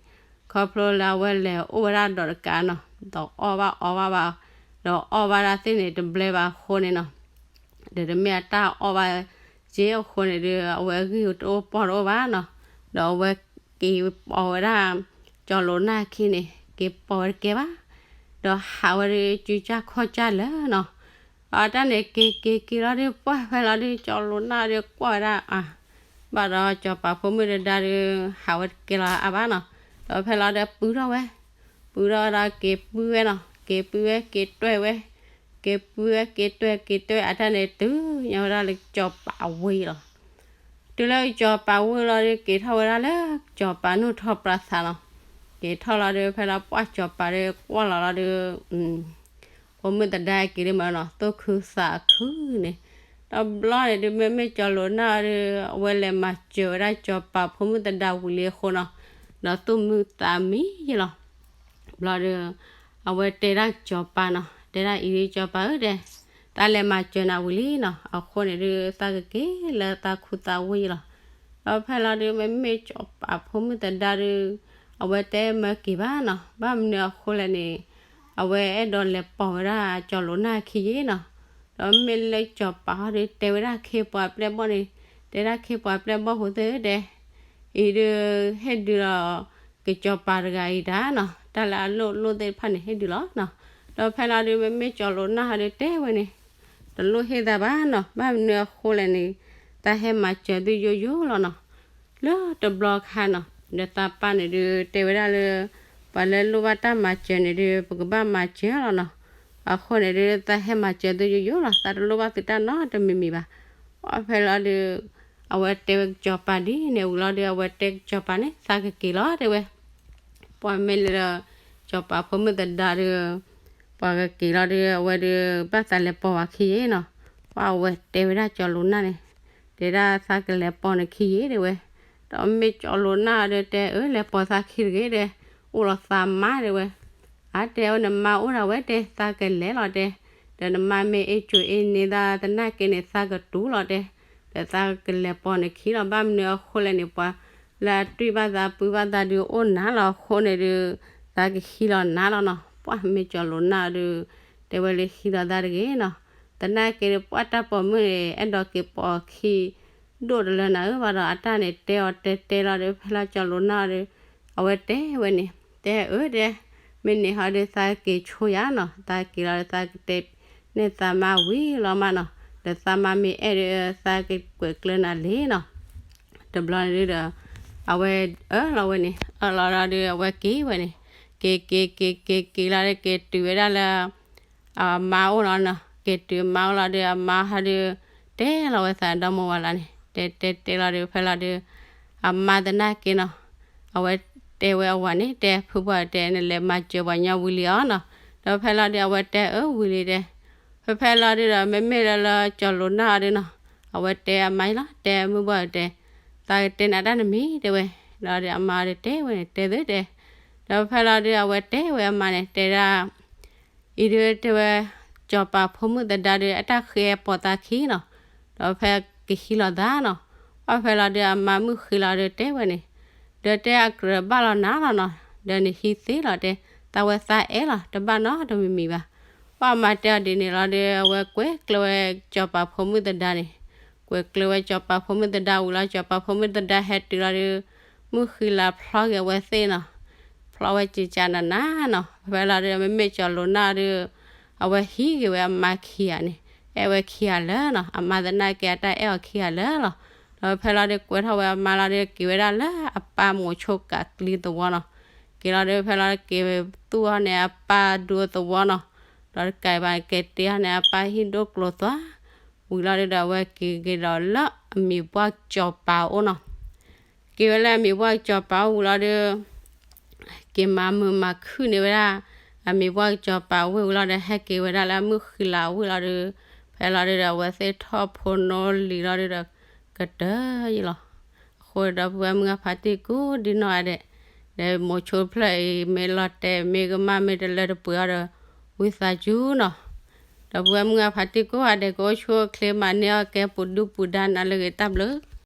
ခီဖျိလၢအဝဲလဲၤအိၣ်ဝဲဒၣ်ဒီးတကးနီၤ, ဒီးအီၣ်ဘၣ်အီဘၣ်ဘၣ်, ဒီးအီၣ်ဘၣ်ဒၣ်သ့ၣ်န့ၣ်တဘျဲဘၣ်အဃိန့ၣ်နီၤ, ဒီးတမ့ၢ်အတၢ်အီၣ်ဘၣ်စ့အဃိန့ၣ်ဒီး အဝဲအဂံၢ်တအိၣ်ပီၢ်တအိၣ်ဘၣ်နီၤ, ဒီးအဝဲက့ၤပိာ်ဝဲဒၣ် ကၠီၤလိၤနၢ်ခံန့ၣ် က့ၤပိာ်ဝဲတကဲဘၣ်, ဒီးဟးဝဲဒီးစုကၢ်ခီၣ်ကၢ်လၢာ်နီၤ. အတၢ်န့ၣ်က့ၤက့ၤက့ၤလီၤဒီး ပှၢ်ဖဲလီၤဒီး ကၠီၤလိၤနၢ်ဒီးကွၢ်ဝဲဒၣ်အါ, ဘၣ်ဒီးကၠီၤပၤဖိမုၣ်သဒါဒီး ဟးဝဲတကဲလီၤအါဘၣ်နီၤ, ဒီးဖဲလီၤဒီးပုၢ်ထီၣ်ဝဲ, ပုၢ်ထီၣ်ဝဲဒီးက့ၤပုၢ်ဝဲနီၤ, က့ၤပုၢ်ဝဲက့ၤတွဲၢ်ဝဲ, က့ၤပုၢ်ဝဲက့ၤတွဲၢ်က့ၤတွဲၢ် အတၢ်န့ၣ်တုၤညါဝဲဒၣ်လၢကၠီၤပၤအဝ့ၢ်လီၤ. တုၤလၢကၠီၤပၤဝ့ၢ်လီၤဒီး က့ၤထီၣ်ဝဲဒၣ်လၢ ကၠီၤပၤနီၣ်ထီၣ်ပြးသးလီၤ. က့ၤထီၣ်လီၤဒီး ဖဲလီၤပှၢ်ကၠီၤပၤဒီးကွၢ်လီၤလီၤဒီး ဖိမုၣ်သဒါက့ၤဒ်မးနီၤ သူၣ်ခုသးခုန့ၣ်, တဘျီန့ၣ်ဒုး မ့မ့ၢ်ကၠီၤလိၤနၢ်ဒီး အဝဲလဲၤမၤစၢၤဝဲဒၣ်ကၠီၤပၤဖိမုၣ်သဒါဝံၤလံအဃိနီၤ, ဒီးသူၣ်မုာ်သးမံယ့လီၤ. ဘျီဒီး အဝဲတဲဒၣ်ကၠီၤပၤနီၤ, တဲဒၣ်အံၤဒုး ကၠီၤပၤဧၢဒဲး, သးလဲၤမၤစၢၤနၤဝံၤလံနီၤ, အဃိန့ၣ်ဒုး သးကက့ၤလၢသးခူသးဝ့ၢ်လီၤ. ဒီးဖဲလီၤဒုး မ့မ့ၢ်ကၠီၤပၤဖိမုၣ်သဒါဒီး အဝဲတဲမၢက့ၤဘၣ်နီၤ, ဘၣ်မနုၤအဃိလဲၣ်န့ၣ် အဝဲအဲၣ်ဒိးလဲၤပိာ်ဝဲဒၣ်ကၠီၤလိၤနၢ်ခံယ့နီၤ. ဒီးမ့ၢ်လၢကၠီၤပၤဟီဒီး တဲဝဲဒၣ်ခ့ပှၤပျဲၢ်ဘီၣ်န့ၣ်, တဲဒၣ်ခ့ပှၤပျဲၢ်ဘီၣ်ဖိသ့ၣ်ဧၢဒဲး, အံၤဒုး ဟ့ၣ်ဒုးလီၤ ကစီၤပၤတဂၤအံၤတၢ်နီၤ, တၢ်လၢအလိၣ်လိၣ်သ့ၣ်တဖၣ်န့ၣ် ဟ့ၣ်ဒုးလီၤနီၤ. ဒီးဖဲလီၤဒုး မ့မ့ၢ်ကၠီၤလိၤနၢ်ဟီဒီးတဲဝဲန့ၣ်, တလိၣ်ဟ့ၣ်သးဘၣ်နီၤ, ဘၣ်မနုၤအဃိလဲၣ်န့ၣ် သးဟဲမၤစၢၤသုယိယိလီၤနီၤ. လၢတဘျီခါနီၤ, ဒီးသးပၢ်န့ၣ်ဒုး တဲဝဲဒၣ်လၢ ပှၤလၢလိၣ်ဘၣ်တၢ်မၤစၢၤန့ၣ်ဒုး ပကဘၣ်မၤစၢၤလီၤနီၤ. အဃိန့ၣ်ဒုး သးဟဲမၤစၢၤသုယိယိလီၤ, သးတလိၣ်ဘၣ်သုတၢ်နီတမံၤမံၤဘၣ်. ပှၢ်ဖဲလီၤဒုး အဝဲတဲဝဲကစီၤပၤဒ်န့ၣ်ဝံၤလီၤဒီး အဝဲတဲကစီၤပၤန့ၣ် သးကက့ၤလီၤတဲဝဲ. ပှၢ်မ့ၢ်လၢ ကစီၤပၤဖိမုၣ်သဒါဒီး ပှၤကက့ၤလီၤဒီး အဝဲဒုး ဘၣ်သးလဲၤပိာ်ဝဲခံယ့နီၤ. ပှၢ်အဝဲတဲဝဲဒၣ်ကၠီၤလိၤနၢ်န့ၣ်, တဲဒၣ်သးကလဲၤပိာ်နခံယ့တဲဝဲ. ဒီးမ့ၢ်ကၠီၤလိၤနၢ်ဒီးတဲ အၢ လဲၤပိာ်သးခံတဂ့ၤတဲ, အိၣ်လီၤသးမါတဲဝဲ. အါတဲဝဲ နမါအိၣ်ဒၣ်ဝဲတဲ သးကလဲၤလီၤတဲ, ဒီးနမါမ့ၢ်အ့ၣ်ကူအ့ၣ်န့ၢ်သးသနာ်က့န့ၣ် သးကတူၢ်လီၤတဲ, ဒီးသးကလဲၤပိာ်နခံလီၤ. ဘၣ်မနုၤအဃိလဲၣ်န့ၣ် ပှၤလၢအတွံၢ်ဘၣ်သးပုၢ်ဘၣ်သးဒုးအိၣ်နၤလီၤအဃိန့ၣ်ဒုး သးကဟံးလီၤနၤလီၤနီၤ. ပှၢ်မ့ၢ်ကၠီၤလိၤနၢ်ဒီး တဲဝဲလၢဟံးလီၤသးတဂ့ၤနီၤ. သနာ်က့ဒီး ပှၢ်တၢ်ပိာ်မုၣ်န့ၣ် အဲၣ်ဒိးက့ၤပိာ်ခံ ဒိၣ်တလၢနၤဧၢ, ဘၣ်ဒီးအတၢ်န့ၣ်တဲအီၤတဲတဲလီၤဒီး ဖဲလီၤကၠီၤလိၤနၢ်ဒီး အဝဲတဲဝဲန့ၣ်, တဲအၢတဲ, မ့ၢ်န့ၣ်ဟီဒီးသးက့ၤဆိယၤနီၤ, သးက့ၤလီၤဒီးသးကတဲ န့ၣ်သးမါဝံၤလီၤမးနီၤ, ဒီးသးမါမ့ၢ်အဲၣ်ဒီး သးကကွဲးကျၢၤနၤလံနီၤ. တဘျီန့ၣ်ဒုဒီး အဝဲအၢၣ်လီၤဝဲန့ၣ် အၢၣ်လီၤလီၤဒီး အဝဲက့ၤဝဲန့ၣ်, က့ၤက့ၤက့ၤက့ၤက့ၤလီၤဒီး က့ၤတုၤဝဲဒၣ်လၢ အမါအိၣ်လီၤနီၤ. က့ၤတုၤအမါအိၣ်လီၤဒီး အမါဟီဒီး တဲလီၤဝဲသးဒီမိၢ်ဝၤလီၤန့ၣ်, တဲတဲတဲလီၤဒီး ဖဲလီၤဒီး အမါသနာ်က့နီၤ, အဝဲတဲဝဲအဝၤန့ၣ် တဲဖုဘၣ်တဲ နလဲၤမၤစၢၤပှၤညီဝံၤလံအီၤနီၤ. ဒီးဖဲလီၤဒီး အဝဲတဲအၢဝံၤလံတဲ, ဖဲဖဲလီၤဒုဒီး မ့မ့ၢ်လၢလၢကၠီၤလိၤနၢ်အီၤဒုနီၤ, အဝဲတဲအမါအံၤလီၤ, တဲမုၢ်ဘၣ်တဲ, သးကတဲနၤတၢ်တမံၤတဲဝဲ. ဒီးအမါဒီးတဲဝဲန့ၣ် တဲသ့တဲ, ဒီးဖဲလီၤဒု အဝဲတဲဝဲအမါန့ၣ် တဲဒၣ် အံၤဒုတဲဝဲ, စီၤပၤဖိမုၣ်သဒါဒု အတၢ်ဃ့ပိာ်သးခံနီၤ, ဒီးဖဲကဟံးလီၤသးနီၤ, ဘၣ်ဖဲလီၤဒု အမါမုၢ်ဃံလီၤဒုတဲဝဲန့ၣ်, ဒီးတဲအကြၢးဘၣ်လီၤနၤလီၤနီၤ, ဒီးနဟံးသ့လီၤတဲ, သးဝဲသးအဲၣ်လီၤ တဘၣ်နီတမံၤမံၤဘၣ်. ဘၣ်အမါတဲအီၤဒ်န့ၣ်လီၤဒီး အဝဲကွဲးကျၢၤဝဲစီၤပၤဖိမုၣ်သဒါန့ၣ်, ကွဲးကျၢၤဝဲစီၤပၤဖိမုၣ်သဒါဝံၤလီၤ စီၤပၤဖိမုၣ်သဒါဟဲတုၤလီၤဒီး မုၢ်ဃံလၤဖျီက့ၤအဝဲသ့ၣ်နီၤ, ဖျီဝဲကကနးနးနီၤ. ဖဲလီၤဒု မ့မ့ၢ်ကၠီၤလိၤနၢ်ဒု အဝဲဟံးက့ၤဝဲအမါခံဂၤန့ၣ်, အဲၣ်ဝဲခံဂၤလၢာ်နီၤ, အမါသနာ်က့အတၢ်အဲၣ်အီၤခံဂၤလၢာ်လီၤ. ဒီးဖဲလီၤဒု ကွဲးထီၣ်ဝဲအမါလီၤဒီး က့ၤဝဲဒၣ်လၢအပၢ်မိၤဆိကးကျံသဝီနီၤ, က့ၤလီၤဒု ဖဲလီၤဒု က့ၤသူၣ်အီၤန့ၣ်အပၢ်ဒူသဝီနီၤ, ဒီးတကးဘၣ် က့ၤတ့အီၤန့ၣ်အပၢ်ဟံၣ်ဒိၣ်ကျိၤသွါ, ဝံၤလီၤဒုဒီး အဝဲက့ၤက့ၤဒီးလၢအမံၤပှၢ်ကစီၤပၤအိၣ်နီၤ. က့ၤဝဲလၢအမံၤပှၢ်ကစီၤပၤအိၣ်ဝံၤလီၤဒု က့ၤမၤမုာ်မၤခုၣ်န့ၢ်ဝဲဒၣ် အမံၤပှၢ်ကစီၤပၤဝ့ၢ်ဝံၤလီၤဒီး ဟဲက့ၤဝဲဒၣ်လၢအမုၢ်ဃံလၤဝ့ၢ်လီၤဒု, ဖဲလီၤဒုဒီး အဝဲသ့ၣ်ထီၣ်ဖိနီလံၤလီၤဒုဒီး ကတၢၢ်ယံၤလီၤ. အဃိဒီပုၢ်ဝဲၢ်မုၢ်ဂၢ်ဖါတံၢ်ကိးဒံနီၢ်ဂၤဒဲး, ဒီးမိၤဆိတဖျၢၣ်အံၤ မ့ၢ်လီၤတဲာ်မ့ၢ်ကမၣ်မ့ၢ်တလၢတပှဲၤအီၤဒီး ဝံသးစူၤနီၤ. ဒီပုၢ်ဝဲၢ်မုၢ်ဂၢ်ဖါတံၢ်ကိးဂၤဒဲး ကအိၣ်ဆူၣ်အိၣ်ချ့မၤန့ၢ်အီၣ်ကဲပူၤဒုၣ်ပူၤဒါနၤလၢအဂ့ၤ တၢ်ဘျုး